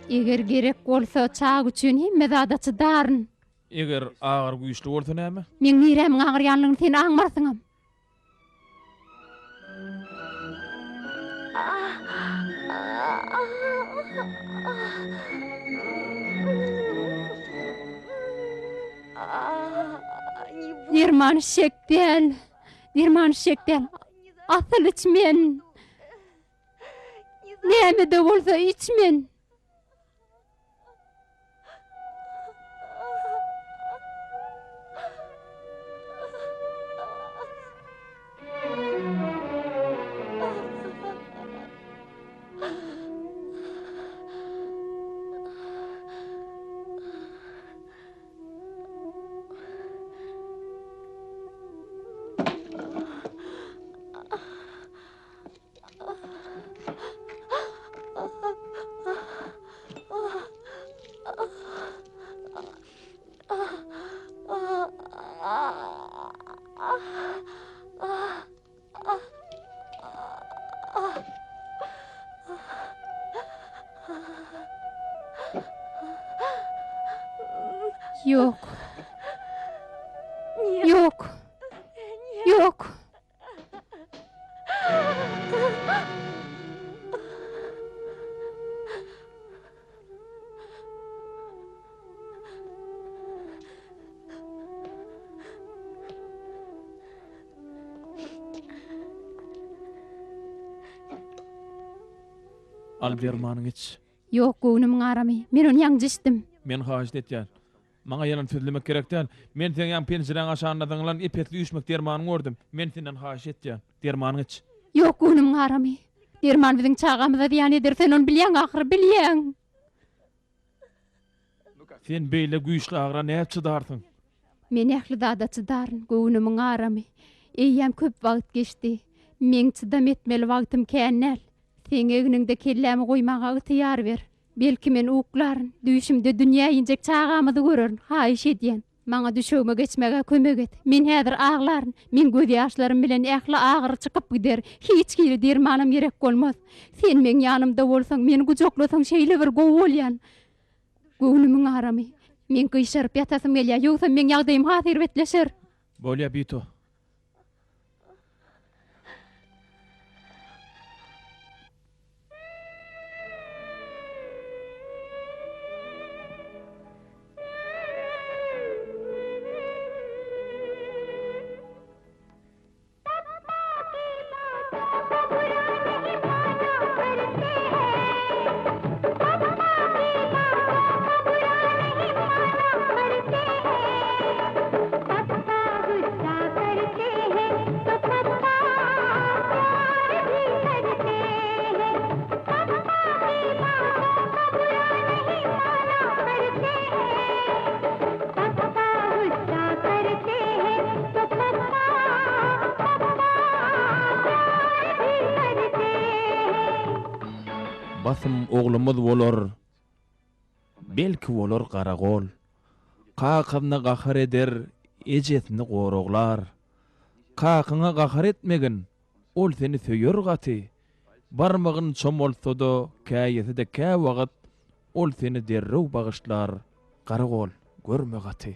Eger gerek bolsa, çaga üçin hemme zada çydaryn. Eger agyry güýçli bolsa näme? Meň nirämiň agyrýanlygyny sen aňmarsyňam. Derman içjek däl. Derman içjek däl. Asyl içmen. Näme-de bolsa içmen. Ýok. Ýok. Ýok. Al dermanyňy iç. Ýok, göwnümiň aramy. Men ony ýaňja içdim. Men haýyşt etýän. Maňa ýalan sözlemek gerek däl. Men seň ýaňy penjiräň aşagynda zyňylan ep-esli üýşmek dermanyňy gördüm. Men senden haýyş etýän. Dermanyňy iç. Ýok, göwnümiň aramy. Derman biziň çagamyza zyýan eder, sen ony bilýäň ahyry, bilýäň. Sen beýle güýçli agyra nädip çydarsyň? Men ähli zada çydaryn, göwnümiň aramy. Eýýäm köp wagt geçdi. Meň çydam etmeli wagtym kän däl. Seň egniňde kellämi goýmaga ygtyýar ber. Belki men uklaryn, düýşümde dünýä injek çagamyzy görerin, haýyş edýän. Maňa düşegime geçmäge kömek et. Men häzir aglaryn. Meň gözýaşlarym bilen ähli agyry çykyp gider. Hiç hili dermanam gerek bolmaz. Sen meň ýanymda bolsaň, meni gujaklasaň şeýle bir gowy bolýan. Göwnümiň aramy. Meň gyşaryp ýatasym gelýär, ýogsam meň ýagdaýym has erbetleşer. Bolýa, Bito. Basym oglumyz bolar, Belki bolar garagol. Kakasyna gahar eder, Ejesini goraglar. Kakyňa gahar etmegin, Ol seni söýer gaty. Barmagyn çomaltsa-da, Käýese-de käwagt, Ol seni derrew bagyşlar. Garagol, görme gaty.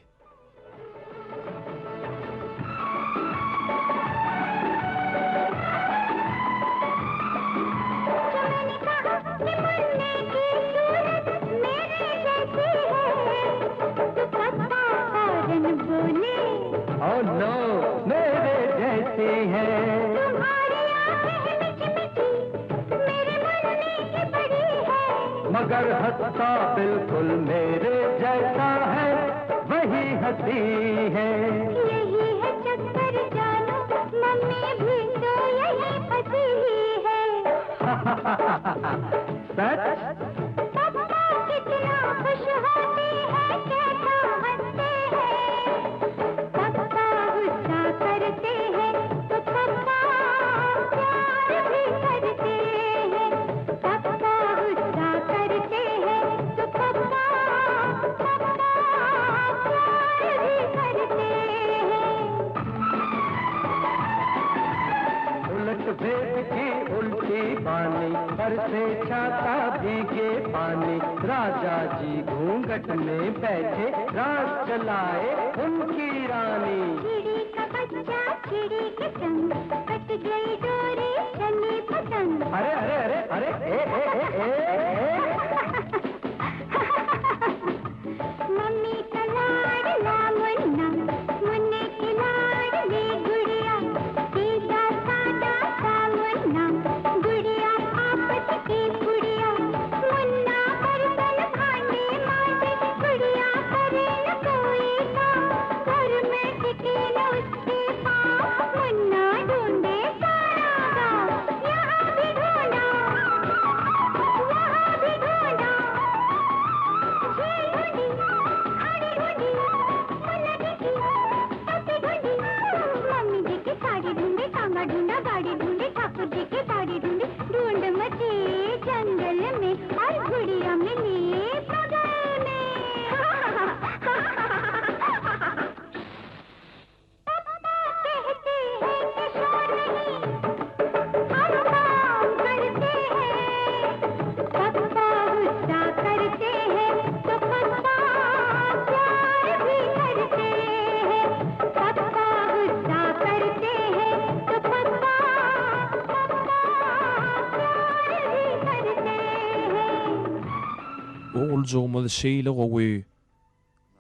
Oguljygymyz şeýle gowy,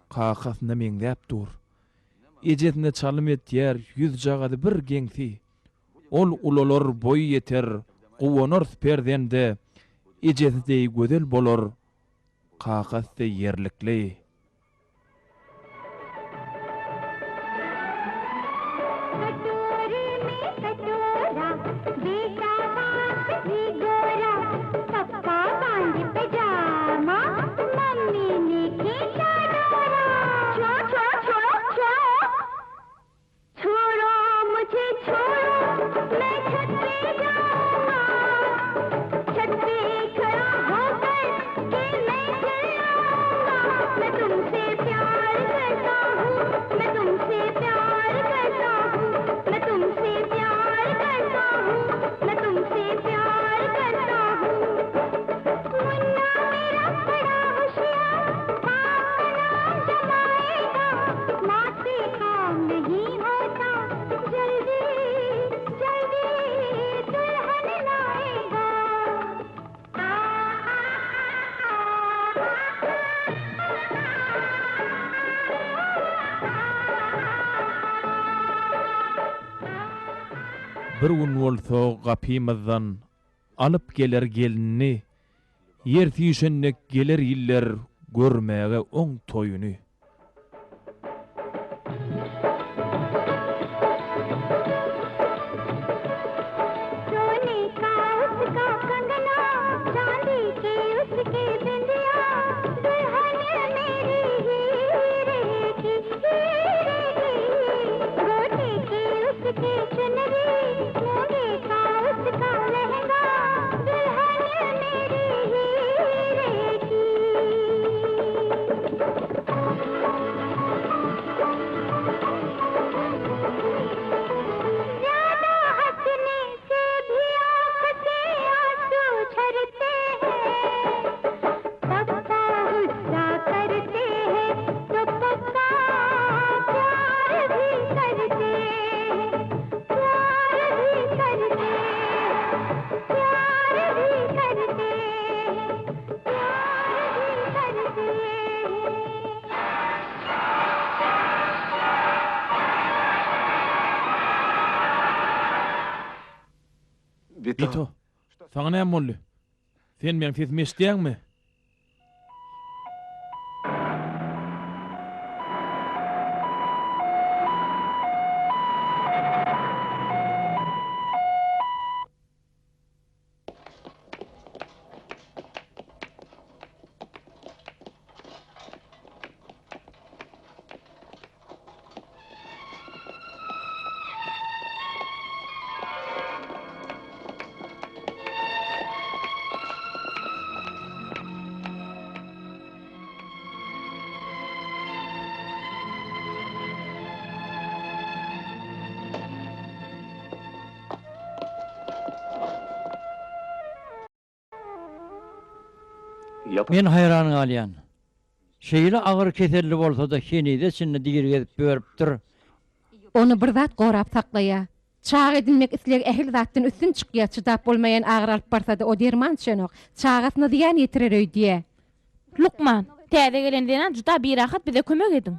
kakasyna meňzäp dur. Ejesine çalym etýär, ýüzjagazy bir geňsi. Ol ulalar, boýy ýeter, guwanarys perzende, Ejesi deý gözel bolar, kakasy deý ýerlikli. Bir gün bolsa gapymyzdan alyp geler gelinini, Ýer süýşen dek geler iller görmäge oň toýuny. Bito, saňa näme boldy? Sen meň sesimi eşidýäňmi? Men haýran galýan. Şeýle agyr keselli bolsa-da henize çenli diri gezip ýörüpdir. Ony bir zat gorap saklaýar. Çaga edinmek islegi ähli zatdan üstün çykýar, çydap bolmaýan agyry alyp barsa-da o derman içenok, çagasyna zyýan ýetirer öýdýär. Lukman, täze gelen zenan juda birahat bize kömek ediň.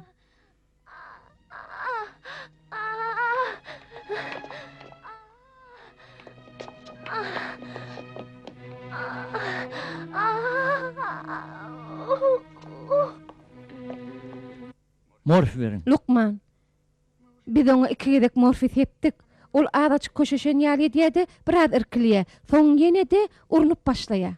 Morfi beriň. Lukman, biz oňa iki gezek morfi sepdik. Ol azajyk köşeşen ýaly edýär-de, biraz irkilýär. Soň ýene-de urnup başlaýar.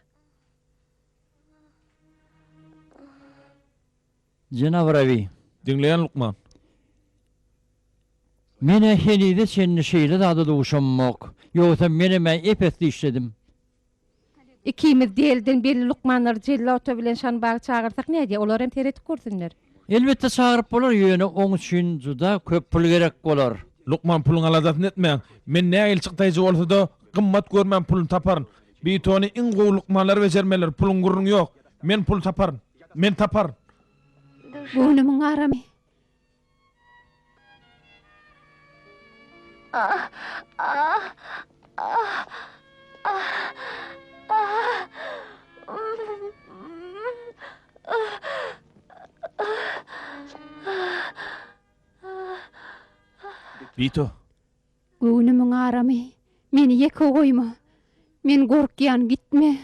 Jenap Rabi. Diňleýän lukman. Men-ä henize çenli şeýle zada duşamok. Ýogsa menem-ä ep-esli işledim. Ikimiz Deliden belli lukmanlary Jellota bilen Şanbagy çagyrsak nädýä, olar hem seredip görsünler. Elbetde çagyryp bolar, ýöne oň üçin juda köp pul gerek bolar. Lukman puluň aladasyny etmäň. Men nähili çykdaýjy bolsa-da, gymmat görmän puluny taparyn. Bitony iň gowy lukmanlar bejermelidir, puluň gürrüňi ýok. Men pul taparyn. Men taparyn. Göwnümiň aramy. Bito. Göwnümiň aramy, meni ýeke goýma. Men gorkýan, gitme.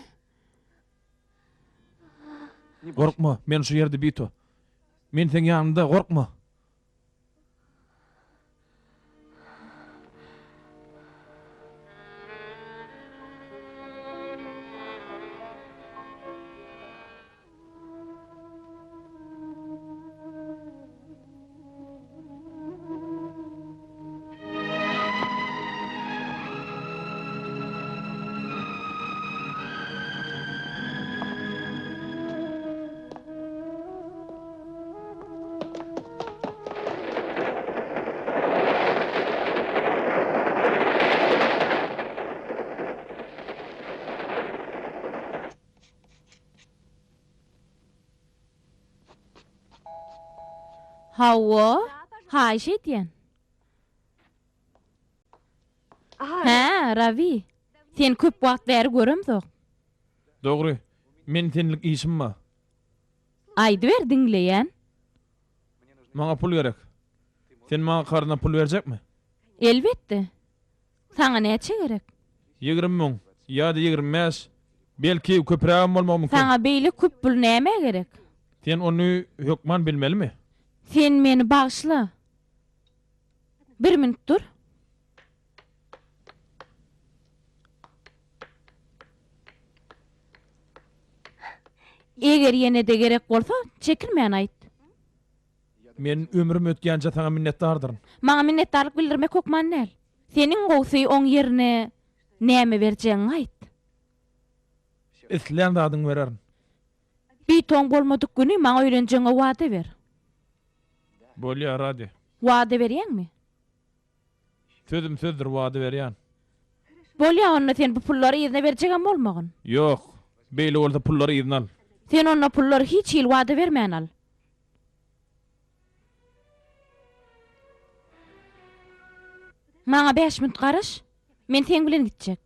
Gorkma, men şu ýerde Bito. Men seň ýanyňda, gorkma. Hawa, haýyş edýän. Hä, Rawi, seni köp wagt bäri göremzok. Dogry, men senlik işim bar. Aýdyber, diňleýän. Maňa pul gerek. Sen maňa karzyna pul berjekmi? Elbetde. Saňa näçe gerek? 20 müň ýa-da 25, belki, köprägem bolmagy mümkin. Saňa beýle köp pul nämä gerek? Sen ony hökman bilmelimi? Sen meni bagyşla. Bir minut dur. Eger ýene-de gerek bolsa, çekinmän aýt. Men ömrüm ötýänçä saňa minnetdardyryn. Maňa minnetdarlyk bildirmek hökman däl. Sen iň gowusy oň ýerine näme berjegiňi aýt. Islän zadyňy bererin. Bitoň bolmadyk güni maňa öýlenjegiňe wada ber. Bolýar, Radi. Wada berýäňmi? Sözüm sözdür, wada berýän. Bolýa onda sen bu pullary yzyna berjegem bolmagyn. Ýok. Beýle bolsa pullary yzyna al. Sen onda pullary hiç hili wada bermän al. Maňa bäş minut garaş. Men seň bilen gitjek.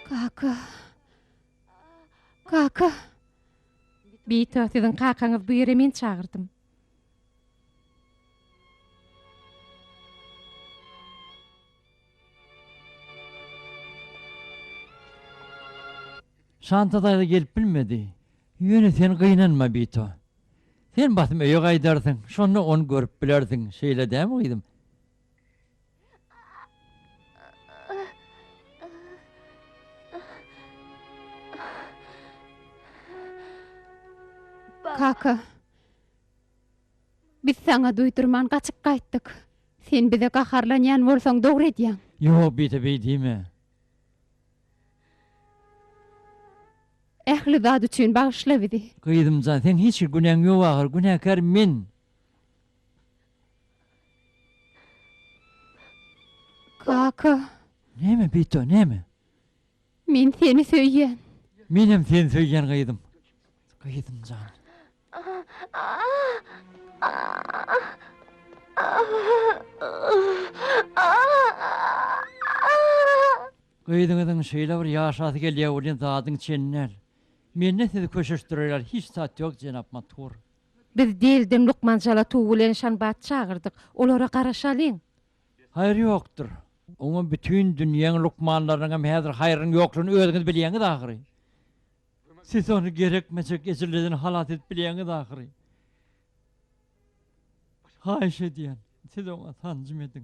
Kaka. Kaka. Bito, siziň kakaňyz bu ýere men çagyrdym. Şanta daýza gelip bilmedi. Ýöne sen gynanma, Bito. Sen basym öýe gaýdarsyň, şonda ony görüp bilersiň, şeýle dälmi, gyzym? Kaka. Biz saňa duýdurman gaçyp gaýtdyk. Sen bize gaharlanýan bolsaň dogry edýäň. Ýok, Bita, beý diýme. Ähli zat üçin bagyşla bizi. Gyzym jan, seň hiç bir günäň ýok ahyr, günäkär men. Kaka. Näme, Bito, näme? Men seni söýýän. Menem seni söýýän gyzym. Gyzym jan. Gyzyňyzyň şeýle bir ýaşasy gelýär welin zadyň çeni däl. Mende sizi köşeşdirer ýaly hiç zat ýok, jenap Matur. Biz Delden lukman Jalatu bilen Şanbat çagyrdyk. Olara garaşalyň. Haýyr ýokdur. Oňa bütin dünýäň lukmanlarynyňam häzir haýrynyň ýoklugyny özüňiz bilýäňiz ahyry. Siz ony gerekmejek ejirlerden halas edip bilýäňiz ahyry. Haýyş edýän, siz oňa sanjym ediň.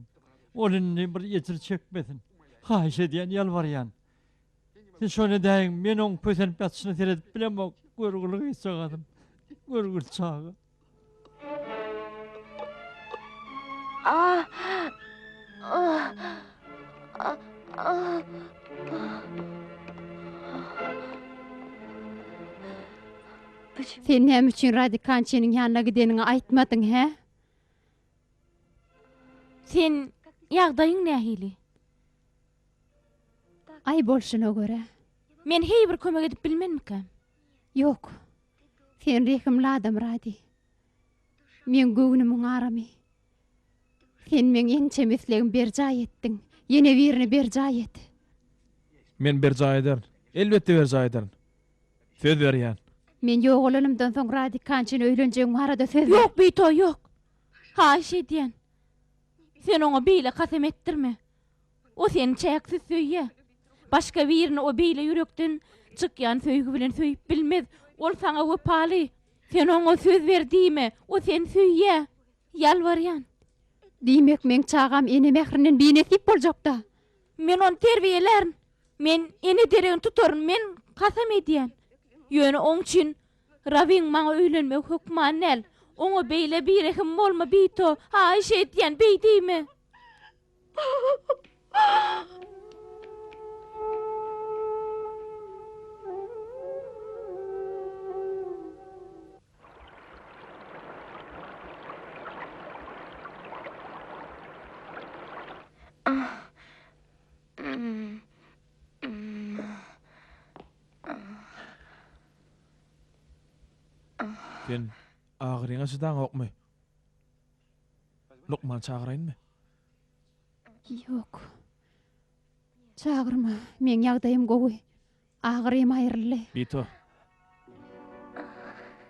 Ol indi bir ejir çekmesin. Haýyş edýän, ýalbarýan. Siz şony edäýiň, men oň kösenip ýatyşyna seredip bilemok. Görgüli gyzjagazym. Görgüli çaga. Sen näme üçin Radikançynyň ýanyna gideniňi aýtmadyň, hä? Sen ýagdaýyň nähili? Aý bolşuna görä. Men heý bir kömek edip bilmenmikäm? Ýok. Sen rehimli adam, Radi. Meň göwnümiň aramy. Sen meň ençeme islegimi berjaý etdiň. Ýene birini berjaý et. Men berjaý ederin. Elbetde berjaý ederin. Söz berýän. Men ýogalanymdan soň Radik Kançyna öýlenjegiň barada söz ber. Ýok, Bito, ýok. Haýyş edýän. Sen oňa beýle kasam etdirme. O seni çäksiz söýýär. Başga birini o beýle ýürekden çykýan söýgi bilen söýüp bilmez. Ol saňa wepaly. Sen oňa söz ber diýme. O seni söýýär. Ýalbarýan. Diýmek, meň çagam ene mährinden binesip boljakda. Men ony terbiýelärin. Men ene deregini tutaryn, men kasam edýän. Ýöne oň üçin Rawiň maňa öýlenmegi hökman däl. Oňa beýle birehim bolma, Bito, haýyş edýän, beý diýme. Sen agyryňa çydaňokmy? Lukman çagyraýynmy? Ýok. Çagyrma, meň ýagdaýym gowy. Agyrym aýryldy. Bito.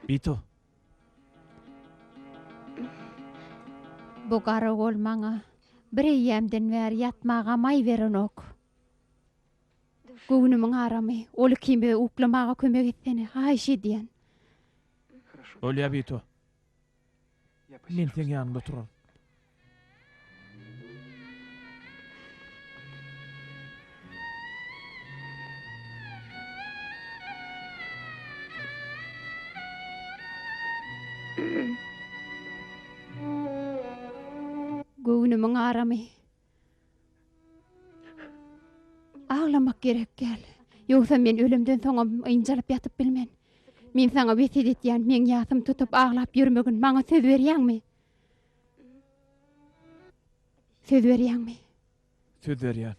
Bito. Bu garagol maňa bir eýýämden bäri ýatmaga maý berenok. Göwnümiň aramy, ol ikimize uklamaga kömek etsene, haýyş edýän. Bolýa, Bito. Men seň ýanyňda oturaryn. Göwnümiň aramy. Aglamak gerek däl. Ýogsa men ölemden soňam ynjalyp ýatyp bilmen. Men saňa wesýet etýän, meň ýasym tutup aglap ýörmegin, maňa söz berýäňmi? Söz berýäňmi? Söz berýän.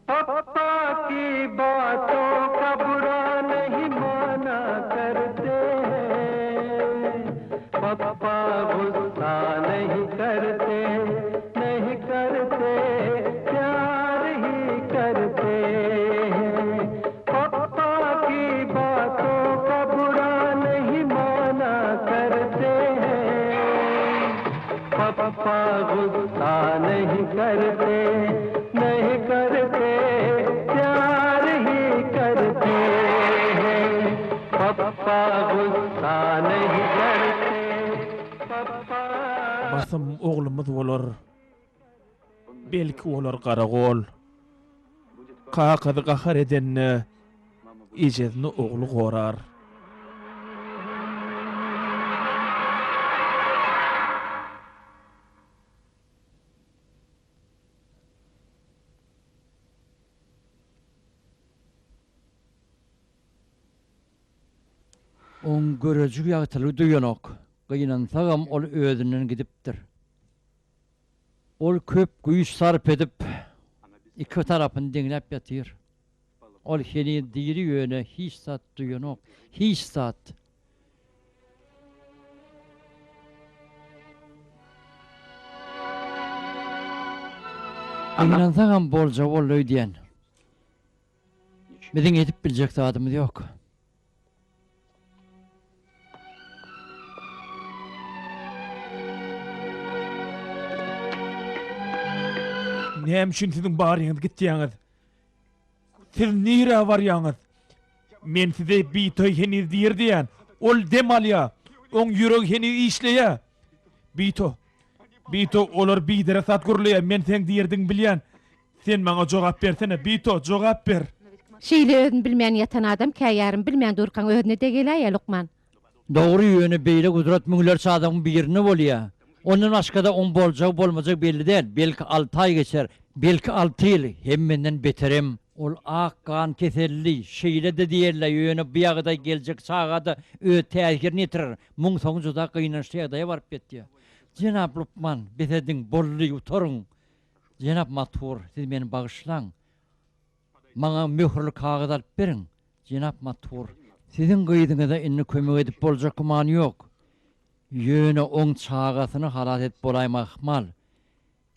Papa ki baton ka bura nahi mana karte hain Papa gussa nahi karte nahi karte pyar hi karte hain Papa ki baton ka bura nahi mana karte hain Papa gussa nahi karte nahi karte pyar hi karte hain Papa gussa nahi karte Papa Basym oglumyz bolar. Belki bolar garagol. Kakasy gahar edende, ejesini ogly gorar. Oň göreji ýagtylygy duýanok. Gynansagam ol özünden gidipdir. Ol köp güýç sarp edip, iki tarapyny deňläp ýatyr. Ol heniz diri ýöne hiç zat duýanok. Hiç zat. Gynansagam boljagy boldy öýdýän. Biziň edip biljek zadymyz ýok. Näme üçin siziň baryňyz gitýäňiz? Siz nirä barýaňyz? Men size Bitoý heniz diri diýýän. Ol dem alýar. Oň ýüregi heniz işleýär. Bito, Bito, olar biderek zat gürleýär. Men seň diridigiňi bilýän. Sen maňa jogap bersene, Bito, jogap ber! Şeýle özüni bilmän ýatan adam käýarym bilmän durkaň özüne-de geläýýä, lukman. Dogry, ýöne beýle gudrat müňlerçe adamyň birinde bolýa. Ondan başga-da oň boljagy-bolmajagy belli däl, belki alty aý geçer, belki alty ýyl, hem menden beterem. Ol ak gan keselli, şeýle-de diýerler, ýöne bu ýagdaý geljek çaga-da öz täsirini ýetirer, muň soňy juda gynançly ýagdaýa baryp ýetýär. Jenap lukman, bes ediň, boldy, gutaryň. Jenap Matur, siz meni bagyşlaň. Maňa möhürli kagyz alyp beriň, jenap Matur. Siziň gyzyňyza indi kömek edip boljak gümany ýok. Ýöne oň çagasyny halas edip bolaýmagy ahmal.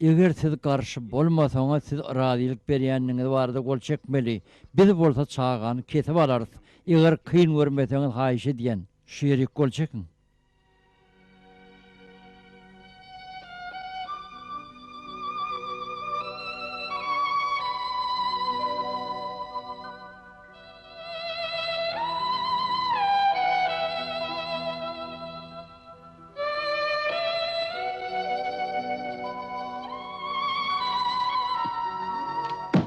Eger siz garşy bolmasaňyz, siz razylyk berýändigiňiz barada gol çekmeli. Biz bolsa çagany kesip alarys. Eger kyn görmeseňiz haýyş edýän, şu ýerik gol çekiň.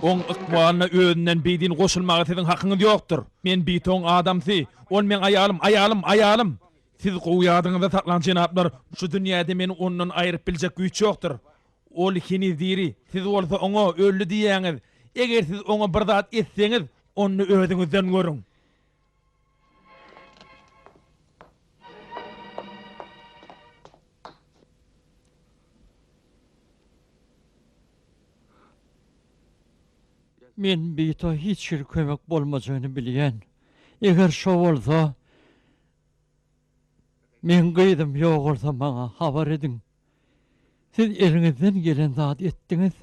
Oň ykbalyna özünden bidin goşulmaga siziň hakyňyz ýokdur. Men Bitoň adamsy, ol meň aýalym, aýalym, aýalym! Siz gowy ýadyňyzda saklaň jenaplar, şu dünýäde meni ondan aýryp biljek güýç ýokdur. Ol heniz diri, siz bolsa oňa öldi diýýäňiz. Eger siz oňa bir zat etseňiz, onda özüňizden görüň. Men Bito hiç hili kömek bolmajagyny bilýän. Eger şo bolsa, meň gyzym ýogalsa maňa habar ediň. Siz eliňizden gelen zady etdiňiz.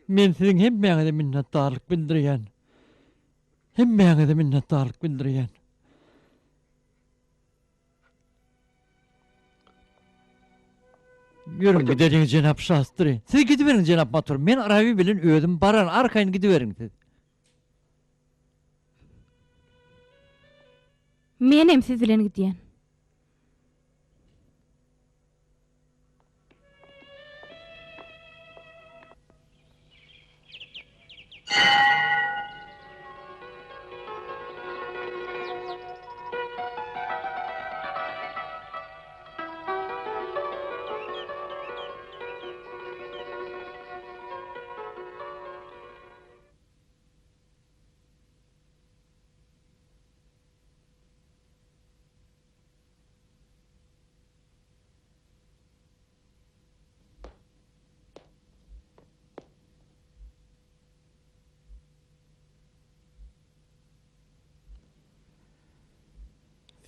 Men siziň hemmäňize minnetdarlyk bildirýän. Hemmäňize minnetdarlyk bildirýän. Ýörüň gideliň jenap Şastri. Siz gidiberiň jenap Matur. Men Rawi bilen özüm bararyn. Arkaýyn gidiberiň siz. Menem siz bilen gidýän.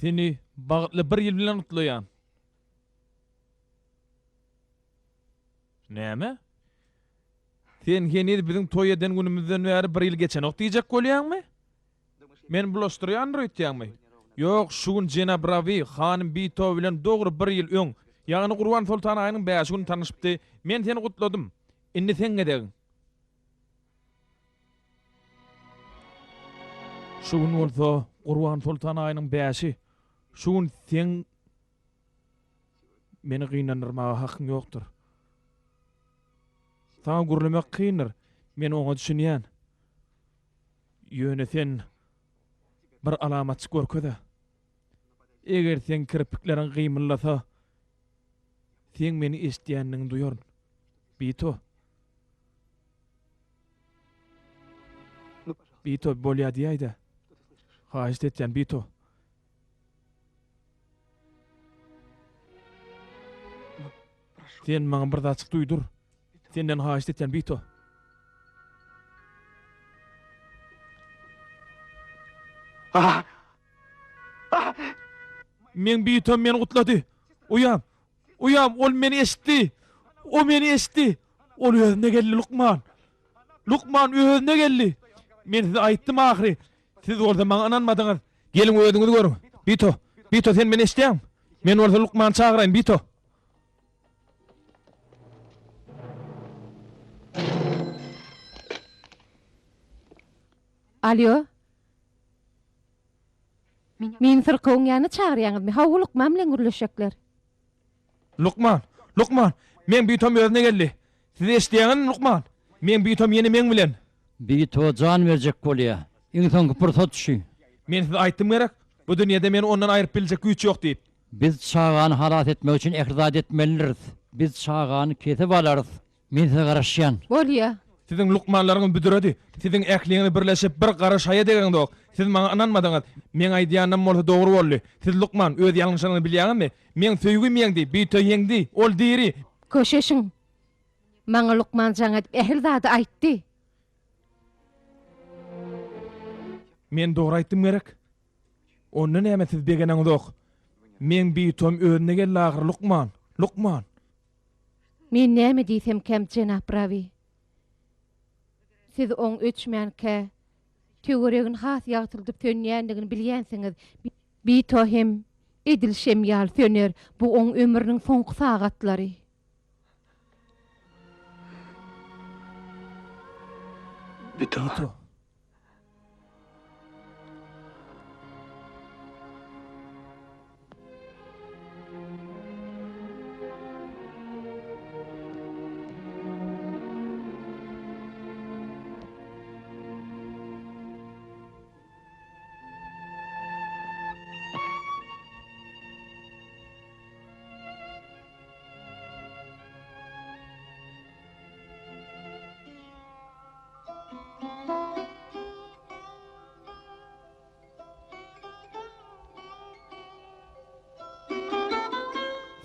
Seni bagtly bir ýyl bilen gutlaýan. Näme? Sen heniz biziň toý eden günümizden bäri bir ýyl geçenok diýjek bolýaňmy? Meni bulaşdyrýandyr öýtýäňmi? Ýok, şu gün jenap Rabi hanym Bito bilen dogry bir ýyl öň, ýagny Gurban soltan aýynyň bäşi güni tanyşypdy. Men seni gutladym. Indi seň gezegiň. Şu gün bolsa Gurban soltan aýynyň bäşi. Şu gün seň meni gynandyrmaga hakyň ýokdur. Saňa gürlemek kyndyr. Men oňa düşünýän. Ýöne sen bir alamatjyk görkez-ä. Eger seň kirpikleriň gymyldasa, seň meni eşidýändigiňi duýaryn. Bito. Bito, bolýa diýäý-dä. Haýyşt etýän, Bito. Sen maňa bir zatjyk duýdur. Senden haýyşt etýän, Bito. Meň Bitom meni gutlady. Uýam, uýam, ol meni eşitdi. O meni eşitdi. Ol özüne geldi, lukman. Lukman özüne geldi. Men size aýtdym ahyry. Siz bolsa maňa ynanmadyňyz. Geliň özüňiz görüň. Bito, Bito sen meni eşidýäňmi? Men bolsa lukmany çagyraýyn, Bito. Alýo. Meni syrkawyň ýanyna çagyrýaňyzmy? Hawa, lukman bilen gürleşjekler. Lukman! Lukman! Meň Bitom özüne geldi. Siz eşidýäňizmi, lukman? Meň Bitom ýene meň bilen. Bito jan berjek bolýa. Iň soňky pursat şu. Men size aýtdym gerek, bu dünýede meni ondan aýryp biljek güýç ýok diýip. Biz çagany halas etmek üçin ähli zady etmelidiris. Biz çagany kesip alarys. Men size garaşýan. Bolýa. Siziň lukmanlaryňyz büdüredi. Siziň ähliňiz birleşip bir gara şaýa degeňzok. Siz maňa ynanmadyňyz. Meň aýdýanym bolsa dogry boldy. Siz lukman, öz ýalňyşyňyzy bilýäňizmi? Meň söýgim ýeňdi, Bito ýeňdi. Ol diri. Köşeşiň. Maňa lukman jaň edip ähli zady aýtdy. Men dogry aýtdym gerek? Onda näme siz begeneňzok? Meň Bitom özüne geldi ahyry, lukman! Lukman! Men näme diýsemkäm, jenap Rawi? Siz oň öçmänkä, töweregini has ýagtyldyp sönýändigini bilýänsiňiz. Bito hem edil şem ýaly söner, bu oň ömrüniň soňky sagatlary. Bito.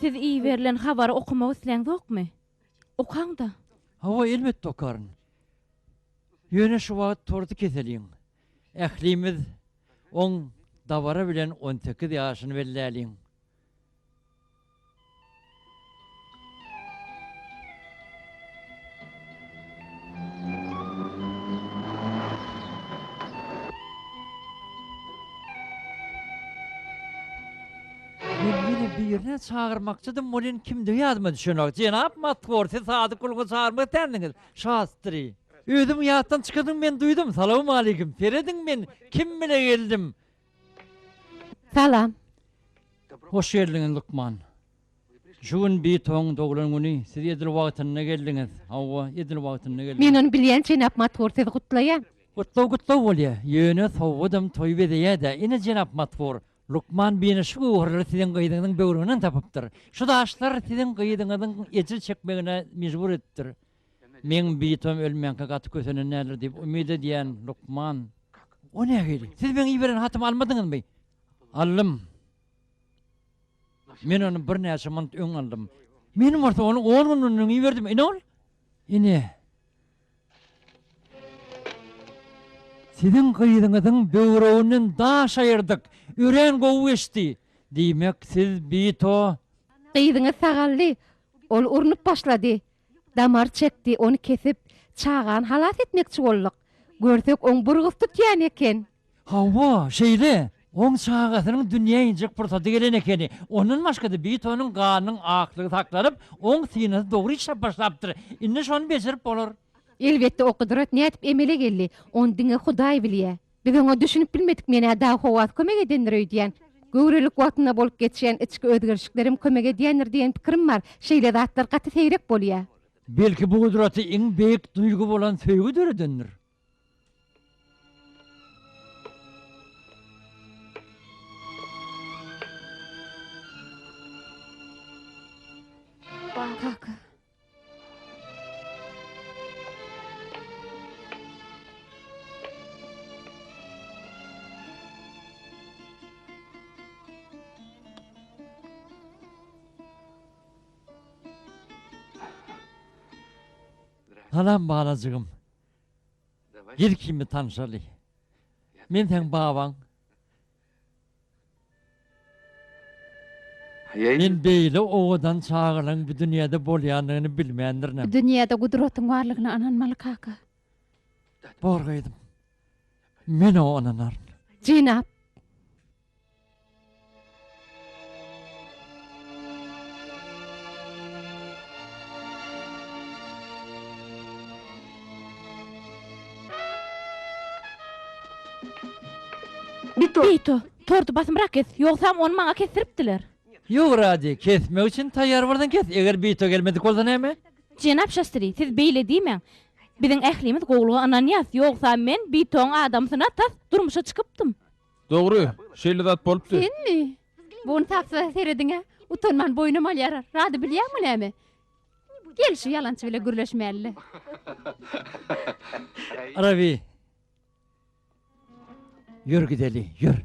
Siz iberilen habary okamak isläňzokmy? Okaň-da. Hawa, elbetde okaryn. Ýöne şu wagt torty keseliň. Ählimiz oň dabara bilen 18 ýaşyny belläliň. Men ýene birine çagyrmakçydym, welin kimdigi ýadyma düşenok. Jenap Matkor, siz Sadyk guluňy çagyrmak isleýändiňiz? Şastri. Özümiň ýatdan çykandygymy men duýdum. Salawmaleýkim. Serediň men kim bile geldim. Salam. Hoş geldiňiz lukman. Şu gün Bitoň doglan güni, siz edil wagtynda geldiňiz. Hawa, edil wagtynda geldiňiz. Men ony bilýän jenap Mathur, sizi gutlaýan. Gutlag gutlag bolýa, ýöne sowgadam toýy bezeýä-dä. Ine jenap Mathur, lukman Bina şu göwherleri siziň gyzyňyzyň böwreginden tapypdyr. Şu daşlar siziň gyzyňyzyň ejir çekmegine mejbur edipdir. Meň Bitom ölmänkä gaty kösenen däldir diýip umyt edýän, lukman. O nähili? Siz meň iberen hatymy almadyňyzmy? Aldym. Men ony birnäçe minut öň aldym. Men bolsa ony on gün mundan öň iberdim. Ine ol. Ine. Siziň gyzyňyzyň böwreginden daş aýyrdyk. Örän gowy geçdi. Diýmek, siz Bito. Gyzyňyz sagaldy. Ol urnup başlady. Damar çekdi, ony kesip, çagany halas etmekçi bolduk. Görsek, oň burgusy tutýan eken. Hawa, şeýle. Oň çagasynyň dünýä injek pursady gelen ekeni. Ondan başga-da Bitonyň ganynyň aklygy saklanyp, oň synasy dogry işläp başlapdyr. Indi şony bejerip bolar. Elbetde, o gudrat nädip emele geldi, ony diňe Hudaý bilýär. Biz oňa düşünip bilmedik, men-ä dag howasy kömek edendir öýdýän. Göwrelilik wagtynda bolup geçýän içki özgerişiklerem kömek edýändir diýen pikirim bar. Şeýle zatlar gaty seýrek bolýar. Belki bu gudraty iň beýik duýgy bolan söýgi döredendir. Kaka. Salam balajygym. Gel kimi tanşaly. Men seň babaň. Men beýle owadan çagalaň bu dünýäde bolýandygyny bilmändirinem. Bu dünýäde gudratyň barlygyna ynanmaly kaka. Bor gyzym. Men oňa ynanaryn. Jenap. Bito, torty basymrak kes, ýogsam ony maňa kesdiripdiler. Ýok, Radi, kesmek üçin taýýar bolsaň kes, eger Bito gelmedik bolsa näme? Jenap Şastri, siz beýle diýmäň. Biziň ählimiz gowulyga ynanýas, ýogsam men Bitoň adamsyna tas durmuşa çykypdym. Dogry, şeýle zat bolupdy. Senmi? Bu ynsapsyza serediň-ä, utanman boýnam alýar. Rady bilýäňmi näme? Gel şu ýalançy bile gürleşmäli-le. Rabi. Ýör gideli, ýör.